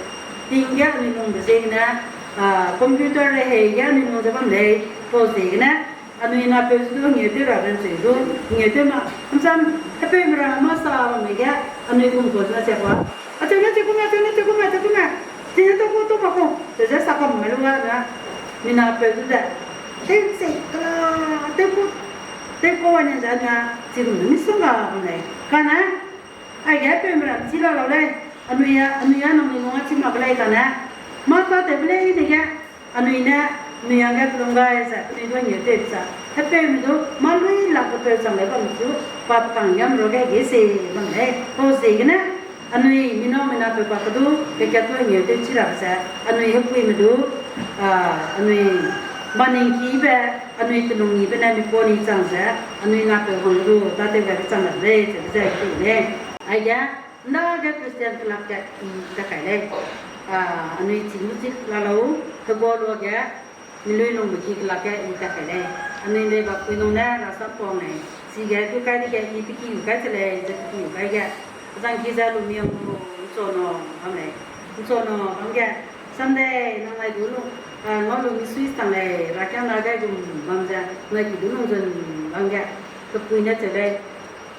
ting ge anui lungbe ziegene, ah, computer rehei ge anui lung ze bam lei, pau ziegene, anui napeu zu du hengeu tew ra ben cheu du, hengeu tew ma, ’ncham, hepeume ra mâ sa bamme ge, anui gum kau zene sia pa. Acheu ne cheu kume, acheu ne cheu kume, acheu kume. Chine tau ku, tau pa ku. Ze ze sa kam me lu ga na. Mi napeu zu ze. Tew chei kela, tew ku, tew ku ane ze na, chi gum misongga bam lei. Kane, aige hepeume ra chi la lau lei. Anui a, anui a nangnui lung a chi mak lei kane. Mâ tâtewbe leine ge, anui ne, anui hangge kelum gai ze, penui du ngeu tew cha. Hepeume du, mâ lui lakbe peu chang lei bam chu, pa pe kang yam ruage ge se bam lei. Pau ziegene, anui mi nâu mi napeu pa kedu, kekat du ngeu tew chi ra ze, anui hepuime du, ah, anui, mâ ningkibe, anui telung yibe ne mi pa ni chang ze, anui napeu hang du, tâtew gaibe chang ra lei, ze ze ku lei. Aige, ndage Christian kelak ge i ta kai lei. Ah, anui chî lu chi la lau, hegua luage, mi lui lungbe ki kelak ge i ta kai lei. Anui ndei bapui nung ne rasam pang lei. Chige ku kai dege i tekiu kai che lei, ze tekiu kai ge. Zangki ze lu mi ang lu, ’nchano bam lei. ’Nchano bam ge, Sunday, nang nai du lu, ah, ngau lu misui sang lei, rakiangna gai gum bam ze, nai ki du lungzun bam ge. Pepui ne cheu lei.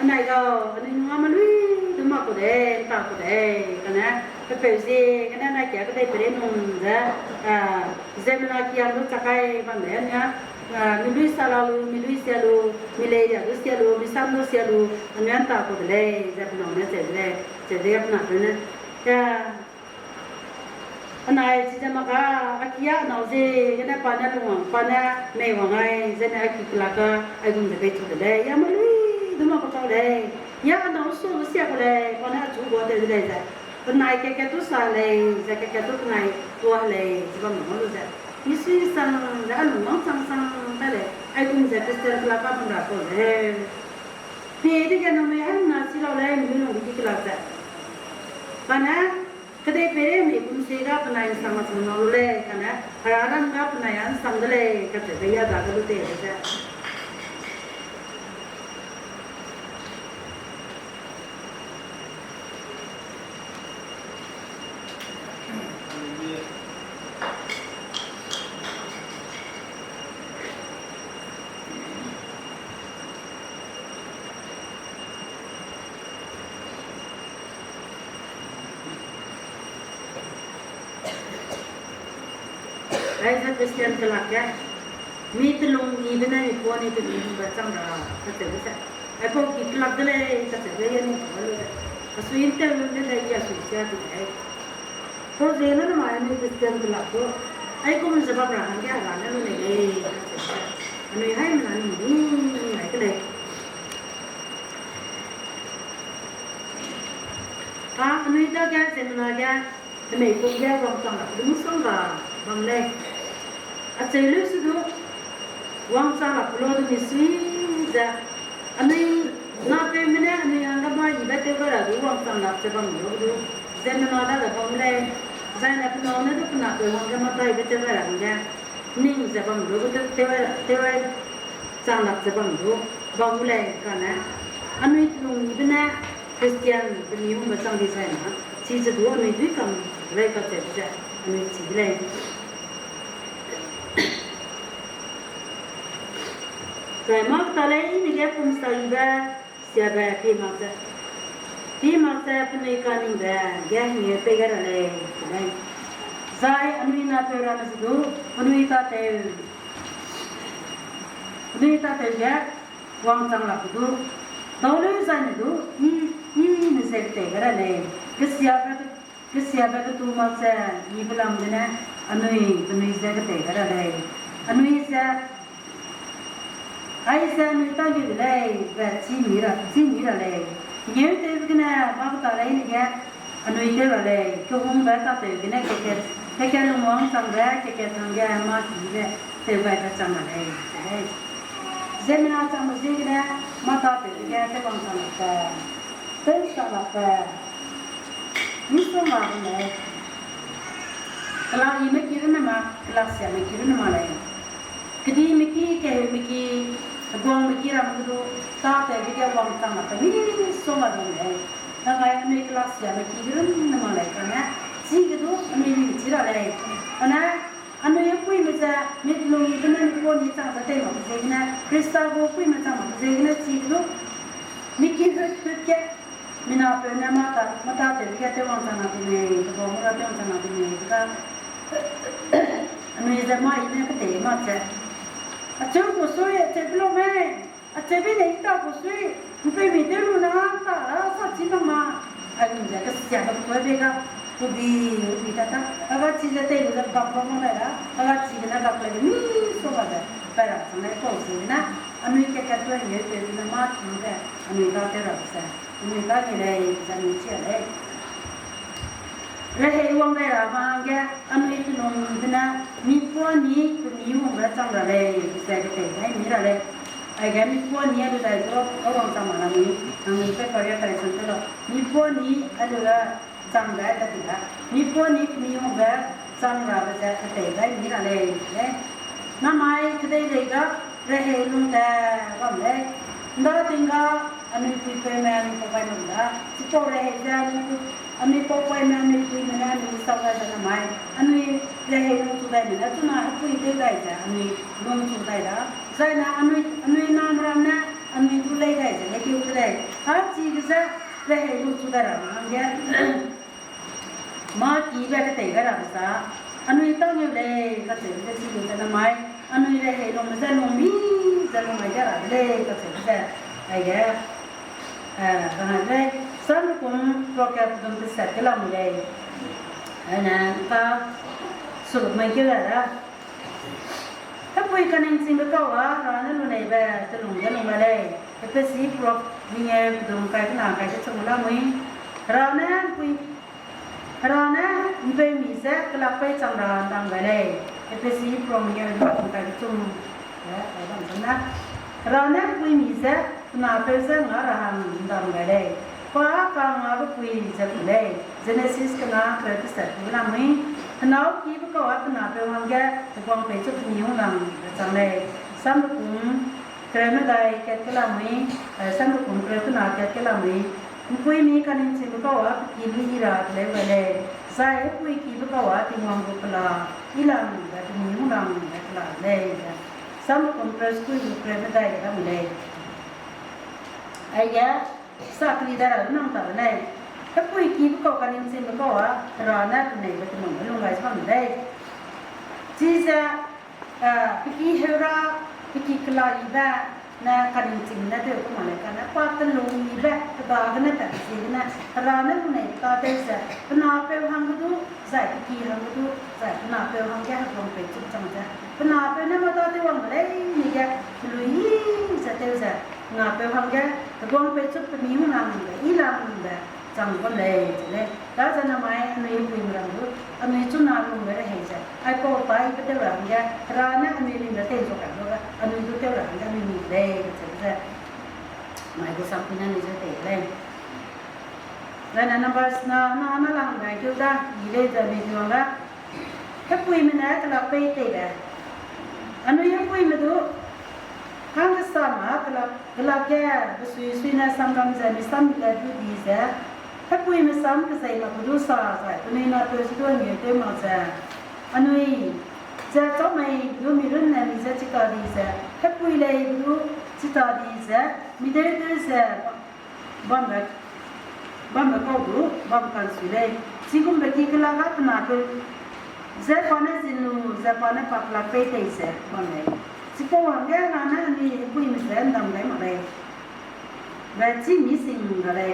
Anai gau, anui nung a melui du mak ku dei, ’nta ku dei, kane, pepeu ziegene nai kia kedei pere nung ze, ah, ziemmena kiam du chak kai bam lei, anui a, ah, mi lui sa la lu, mi lui sia lu, mi lei ria du sia lu, mi sam du sia lu, anui a ’nta ku de lei, ze penâu ne cheu de lei, cheu de ge penapeu ne, ya, anai chize mak a, a ki a nâu ziegene pa ne lungwang, pa ne meiwang ai, zene a ki kelak a, aigum ze peichu de lei, ya melui du mak ku chau lei, ya a nâu su lu sia ku lei, pa ne achu gua tew de lei ze. Penai kekat du sa lei, ze kekat du penai tua lei, ze bam ngau lu ze. Misui sang ze a lung wang sang sang ta lei, aigum ze Christian kelak a bam ra kau lei. Pie dege nangnui haimena chi lau lei, mi lui lungbe ki kelak ze. Kane, kedei peirei mi kum si ga penai nsang a chang nau lu lei, kane, hera ram ga penai a nsang de lei, kacheube ya dage lu tei ze. Aize Christian kelak ge, mi telung yibe ne mi puani telung yibe chang ra, kacheube ze. Aipau ki kelak de lei, kacheube ya ni kau lu ze. Asui ntew lu de lei, ya sui sia de lei. Pau ziegene namai anui Christian kelak gu, aigum ze bam ra hangge Hera ne lu nei lei, kacheube ze. Anui haimena ni ni ai ke lei. A, anui dage ziemmena ge, hemei kum ge wangchang lak du misongga bam lei. Acheu leu se du, wangchang lak lu du mi sui ze, anui napeume ne anui hangge mâ yibe tew gai ra du wangchang lak ze bam lu du, ziemmena dage bam lei. Zaine penâu ne du pe napeu hangge mâ taibe tew gai ra hangge, ning ze bam lu du tew, tew, tew, chang lak ze bam du, bam gu lei kane. Anui telung yibe ne Christian pemi hungbe chang di zai na, chize du anui dui kam lei kacheube ze, anui chi de lei. Zai mâ keta leine ge pumsa yibe, siabe pie mak ze, pie mak ze penui kaningbe ge hengeu pei gai ra lei, lei. Zai anui napeu ramme ze du, penui tatew, penui tatew ge, wangchang lak du, dau leu zaine du, i, i ne ze ketei gai ra lei. Kesiabe, kesiabe ketu mak ze, yibe lam gene, anui, penui ze ketei gai ra lei. Anui ze, aize anui tâ gu de lei, be chî mi ra, chî mi ra lei. Hengeu tewbe gene, mâ keta leine ge, anui tew ra lei, kehungbe tatew gene keke, keke lungwang changbe, keke hangge mâ kibe, tew gai kachang ra lei, lei. Ziemmena changbe ziegene, mâ tatew ge, tewwang chang lakbe, tewchang lakbe, misongga bam lei. Kelak yime ki runne ma, kelak siame ki runne ma lei. Kedime ki, keheume ki, heguangme ki ram ge du, tatewbe ge wangchang lakbe misongga bam lei. Namai anui kelak siame ki runne ma lei kane, chige du anui ning chi ra lei. Kane, anui hepuime ze, mi telung yibe ne mi puani chang ze tei makbe ziegene, Khrista gu hepuime chang makbe ziegene chige du, mi ki hut hut ge, mi napeu ne mâ ta, mâ tatewbe ge tewwang chang lak de mei, kebau mura tewwang chang lak de mei, ka, anui ze mâ i ne ketei mak ze. Acheu ku sui, acheu pe lu mei, acheu bi ne i ta ku sui, mpeumi tew lu na ta, sa chi mak ma. Aigum ze kesiabe kutui be ga, kubi, kubi ta ta, aga chi ze tei lu ze bam bam mak dai ra, aga chi gene bak lei ge misongga ze, pai ra chang lei pau ziegene, anui kekatpeu hengeu tewbe ne mâ kibe, anui tatew ra ze. Anui tâ ni lei, ze anui chi a lei. Rehei wang dai ra hangge, anui telung yibe ne, mi puani, pemi wangbe chang ra lei, ze ketei gai mi ra lei. Aige mi puani a lu dai du, a wang chang ma na mi, nangnui pe paria kai chang te lau. Mi puani a lu da, chang gai ta di da. Mi puani, pemi wangbe chang rabe ze ketei gai mi ra lei, lei. Namai kedei lei ga, rehei lung te bam lei. Nda ting ga, anui puipeume anui pau pai bam da. Chipau rehei ze anui pu-, anui pau paime anui puime ne anui sau dai ze namai. Anui rehei lungchu daime ne chuna hepui tew dai ze anui lungchu dai da. Zai ne anui, anui name ram ne anui du lei dai ze lekeu ke lei. A chige ze rehei lungchu dai ra hangge. Mâ kibe ketei gai rabe sa, anui tâ ngeu lei, kacheube ze chi lu ze namai, anui rehei lungme ze lung mi, ze lung mai de ra de lei, kacheube ze, aige, eh, rang ai lei, Sam kum Proverb dum teset ge lam lei. Aine, ka, suluk mai keu ra da. Hepui kaningchingbe kau a, Hera ne luneibe telung ge lung gai lei. Ephesi Proverb hingeu pedum kai kena kai kechum lamui. Hera ne mpui, Hera ne mpeumi je kelak pei chang ra ndam gai lei. Ephesi Proverb hingeu pedum kai kechum. Eh, kai bam na. Hera ne mpuimi je penapeu je nga ra hang ndam gai lei. Pa kangabe pui ze ku lei. Jenesis kena kereu tesat gu lamui, henâu kibe kau â pe napeu hangge heguang peichu pemi hunglang rechang lei. Samrekum kereu medai kat ke lamui, eh, samrekum kereu kena kat ke lamui, ’mpuimi kaningchingbe kau â pe ki luî yi ra teleu gai lei, zai hepui kibe kau â Tingwang gu kela yilangbe pemi hunglang be kela lei. Samrekum kereu sekui gu kereu medai ge lamui lei. Aige, sa keli dai ra nang ta de lei. Hepui kibe kau kaningchingbe kau â Hera ne peneibe telung ge lung gai ze bam de lei. Chize, eh, pe ki heu ra, pe ki kela yibe, ne kaningching ne tew ku mak lei kane, pa telung yibe, pe dagene pat ziegene, Hera ne lunei tâtew ze, pe napeu hangge du, zai pe ki hangge du, zai pe napeu hangge heguang peichu chang ze, pe napeu ne mâ tâtew wang de lei, nige, peluî yi ze tew ze, pe napeu hangge, heguang peichu pemi hunglang be, yilangbe, chang bam lei, ze lei. Daze namai anui hepuime ram du, anui chuna lungbe rehei ze, aipau taibe tew ra hangge, Hera ne anui ning ra tei zu kai lu ge, anui du tew ra hangge anui ni de lei, ze ze. Mai gu sampui ne anui ze tei de lei. Zane number sena, na, na langbe keu da, i lei ze anui du wang da. Hepuime ne kelak pei teibe. Anui hepuime du, hanggesam â kelak, kelak ge, besuisui ne samram ze, mi sam le du di ze, hepuime sam kezei makbe du sa zai, penui napeu ze du anui tew mak ze, anui, ze chau mei du mi runne mi ze chita di ze, hepui lei du chita di ze, mi deu deu ze, bambe, bambe kau du, bam kansui lei. Chigumbe ki kelak â pe napeu, ze pa ne zin lu, ze pa ne pa kelak pei tei ze, bam lei. Chipau hangge Hera ne anui hepuime ze ’ndam gai mak lei. Be chî mi sing ra lei.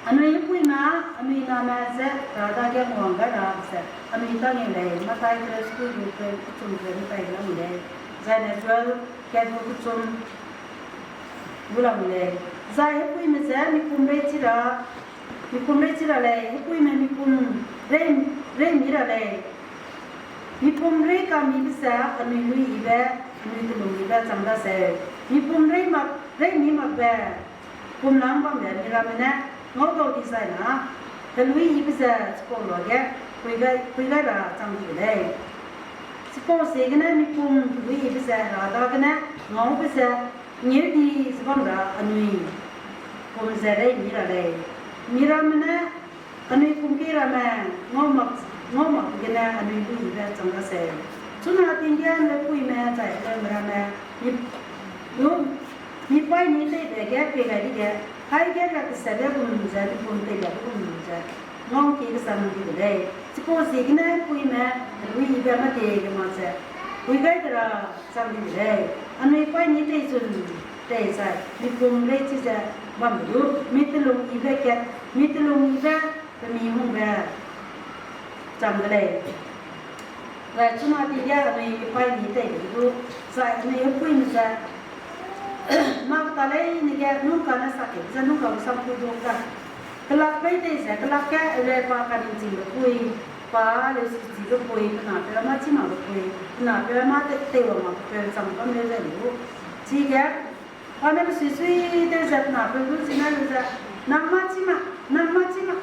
Anui hepuime, anui name je Hera dage nguang gai ra ze, anui tângeu lei, Mathai kereu sekui gu kereu kechum kereu medai lamui lei. Zaine Joel kat gu kechum gu lamui lei. Zai hepuime ze mipum rei chi ra, mipum rei chi ra lei, hepuime mipum rei, rei mi ra lei. Mipum rei kamibe ze anui luî yibe, anui telung yibe chang daseu. Mipum rei mak, rei mi makbe, pumlang bambe miramme ne, ngau dau dizai na, heluî yibe ze chipau luage, pui gai, pui gai ra chang di de lei. Chipau ziegene mipum heluî yibe ze Hera dagene, ngaube ze, ngeu di ze bam ra anui, pum ze rei mi ra lei. Miramme ne, anui pum kei ramme, ngau mak, ngau mak gene anui luî yibe chang daseu. Chuna ting ge hepuime zai heleume ramme, mi, du, mi paî ni teibe ge pei gai dege, haî ge ra kesebe gum ze, mipum teibe gum ze, ngau kie kesang di de lei. Chipau ziegene hepuime, heluî yibe mâ tei ge mak ze, pui gai de ra chang di de lei. Anui paî ni tei zun tei zai, mipum rei chi ze bambe du, mi telung yibe kat, mi telung yibe, pemi hungbe chang de lei. Zai chuna ting ge anui mi paî ni teibe du, zai anui hepuime ze, mâ keta leine ge nungka ne sa kei ze nungka gu sampui du ga. Kelak pei tei ze, kelak ge, ele pa kaningchingbe pui, pa leusichibe pui, pe napeu mâ chî makbe pui, pe napeu mâ te, teiwang makbe peu chang bam leu zai lu. Chige, pa ne besuisui tew ze pe napeu du chine lu ze, nang mâ chî mak, nang mâ chî mak,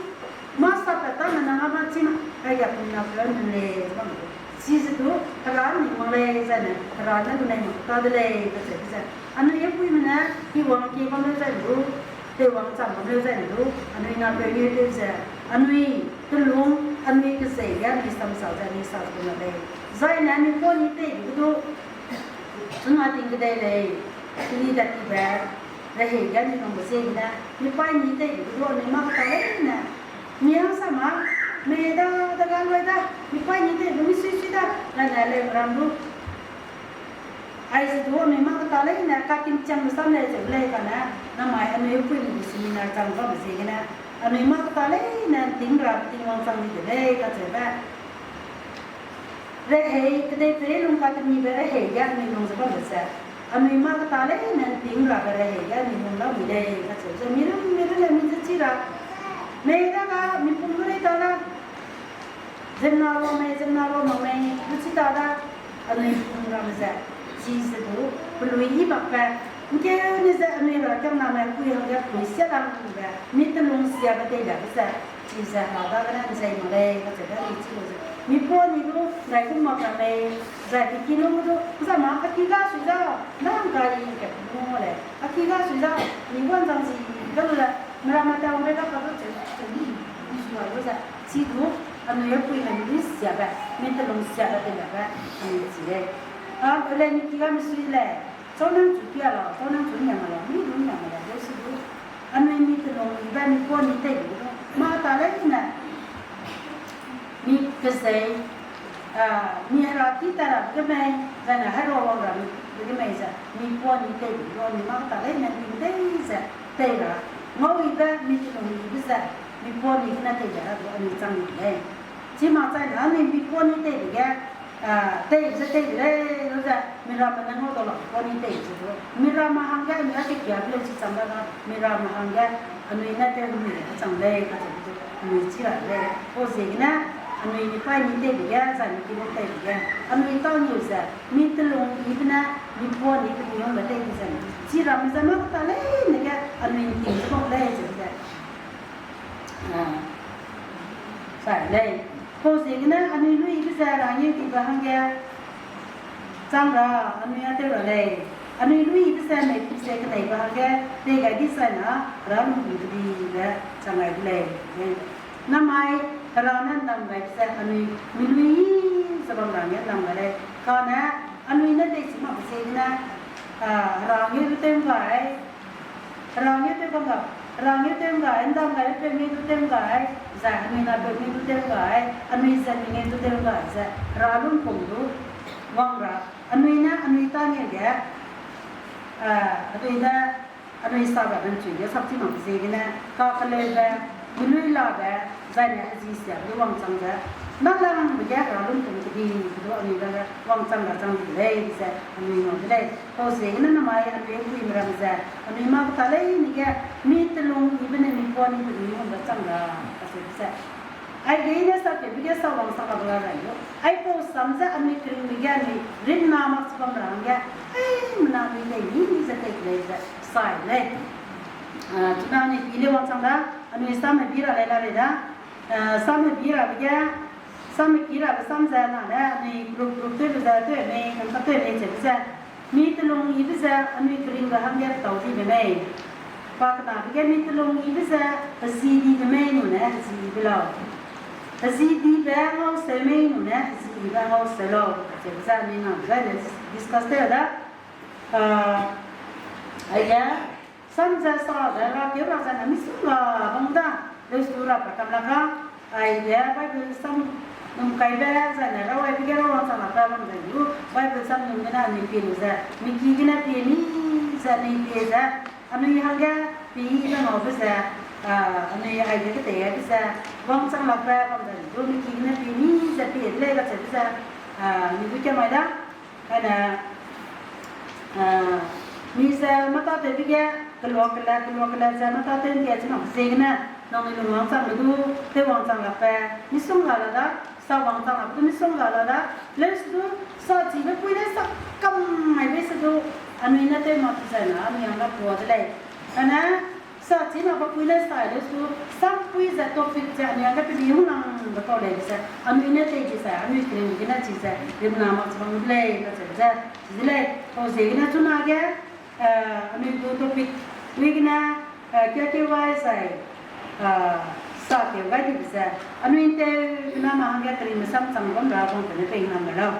mâ sapat tame nang mâ chî mak, aige pe napeu ne lei ze bam lu. Chize du, Hera ning mak lei zai ne, Hera ne lunei mak ta de lei kacheube ze, anui hepuime ne, i wang kie bam leu zai lu, teiwang chang bam leu zai lu, anui napeu ngeu tew ze, anui telung, anui kezei ge anui samsa ze anui sa ze bam lei. Zai ne anui paî ni teibe ge du, chuna ting kedei lei, keli da tibe, rehei ge anui nungbe ziegene, mi paî ni teibe ge du anui mâ keta leine, mi hangsama, mei da, da ga lui da, mi paî ni teibe mi suisui da, lane leu ram du. Aize du anui mâ keta leine katingchangbe sam lei zeu lei kane, namai anui hepuime du seminar chang bamme ziegene, anui mâ keta leine ’nting ra Tingwang chang di de lei kacheube. Rehei, kedeiperei lung katemibe rehei ge anui lung ze bambe ze, anui mâ keta leine ’nting rabe rehei ge anui lung lamui lei kacheu ze, mi runne, mi runne mi ze chi ra, mei da ga, mipum gu lei ta la, ziemmena rua mei, ziemmena rua mak mei, lu chi ta da, anui lung ramme ze, chize du, peluî yi makbe, ’Ngkeu ne ze anui Hera kiangname pui hangge pui sia langbe, mi telung siabe teilia be ze, chize Hera dagene ’nzei mak lei, kacheube anui chi lu ze. Mi puâ ni du, ’ndaigum mak ra lei, zai pe ki lung du, zai ma, a ki ga sui za, nang gai kat lung lei. A ki ga sui za, mi guan zang zi, ga lu le, meramme tewbe ga ka du cheu, cheu ni, mi sui lu ze. Chi du, anui puime mi siabe, mi telung siabe teilia be, anui chi lei. A, le mi ki ga mi sui lei. Chau nang chu pia lau, chau nang chu niam lau, mi du niam lau, leu si du. Anui mi telung yibe mi puâ ni tei du. Mâ ta leine. Mi kezei, a, mi Hera ki ta ra ge mei, zane Hera wang ra ge mei ze, mi puâ ni tei du, mi mâ ta leine mi tei ze, tei ra. Ngau yibe mi telung yibe ze, mi puâ ni gene tei ze ra du anui chang ni lei. Chi mak chai na anui mi puâ ni tei de ge, a, tei ze tei de lei, lu ze, miramme ne ngau dau la puâ ni tei ze du. Miramme hangge anui a kekiabe leu chi chang da ga, miramme hangge anui ne tew mi chang lei, kacheube du, anui chi ra lei. Pau ziegene, anui mi paî ni tei de ge, zai mi ki lung tei de ge, anui tâ niu ze, mi telung yibe ne, mi puâ ni pe ni hangbe tei de ze, chi ramme ze mâ ta leine ge, anui ’nting ze bam lei ze ze. A, sai lei. Pau ziegene anui luibe ze Hera ngeudibe hangge chang ra anui a tew ra lei. Anui luibe ze mei pise keneibe hangge tei gai di sai na Hera lungpum kedibe chang gai de lei. Namai Hera ne ’ndam gaibe ze anui mi lui ze bam ra nge ’ndam gai lei. Kane anui ne tei chi makbe ziegene, a, Hera ngeu du tew gai, Hera ngeu tew bam ga, Hera ngeu tew gai, ’ndam gaibe peu ngeu du tew gai, zai anui napeu ngeu du tew gai, anui ze mi ngeu du tew gai ze, Hera lungpum du wang ra, anui ne anui tâ ngeu ge, a, anui ne anui sa ga ben chui ge sak chi makbe ziegene, kakeleube, mi lui labe, zai ne hezi siabe du wangchang ze, nalangbe ge Hera lungpum kedibe du anui dage wangchang ra chang di de lei ze anui ngau de lei. Pau ziegene namai anui puime ram ze, anui mâ ta leine ge, mi telung yibe ne mi puâ ni pe ni hangbe chang ra, kacheube ze. Aige ne sapeube ge sa wangchang lak la rai lu. Aipau sam ze anui keringbe ge anui rimna mak chi bam ra hangge, aimena anui lei ni ze tei lei ze, sai lei. A, chuna anui pi lei wangchang da, anui samme bi ra lei la rei da. A, samme bi rabe ge, samme ki rabe sam ze na ne, anui group group tewbe ze tew mei, nang ka tew mei cheube ze. Mi telung yibe ze anui keringbe hangge tau dibe mei. Pa kenabe ge mi telung yibe ze, hezi dibe mei nune hezi yibe lau. Hezi dibe ngau seu mei nune hezi yibe ngau seu lau, kacheube ze anui nang zai ne discuss tew da. A, aige, sam ze sa ze rakeu ra zai ne misongga bam da, leustu ra pa kam la ka, aige Bible sam num kaibe zai ne rawaibe ge ra wangchang lakbe bam zai du, Bible sam num gene anui pie lu ze, mi ki gene pie mi ze anui pie ze, anui hangge pie yibe ngaube ze, a, anui aige ketei aibe ze, wangchang lakbe bam zai du, mi ki gene pie mi ze pie de lei kacheube ze, a, mi du kia mai da. Kane, a, mi ze mâ tâtewbe ge, kelua kela, kelua kela ze mâ tâtew ’ndia chi mak ziegene, nangnui lung wangchangbe du, tew wangchang lakbe, misongga la da, sa wangchang lakbe du misongga la da, leu se du, sa chibe pui ne sa kam mai bei se du, anui ne tew mak zai na, anui hangge pua de lei. Kane, sa chi makbe pui ne sai leu se du, sampui ze topic ze anui hangge pe ni hung langbe kau lei ze, anui ne tei di zai, anui keringbe gene chi ze, rimna mak chi bam de lei, kacheube ze, chi de lei, pau ziegene chunage, a, anui gu topic, wi gene, a, kiakeu gai zai, a, sa keu gai dibe ze, anui tew gene na hangge keringbe sam chang bam ra bam tene pei name lau.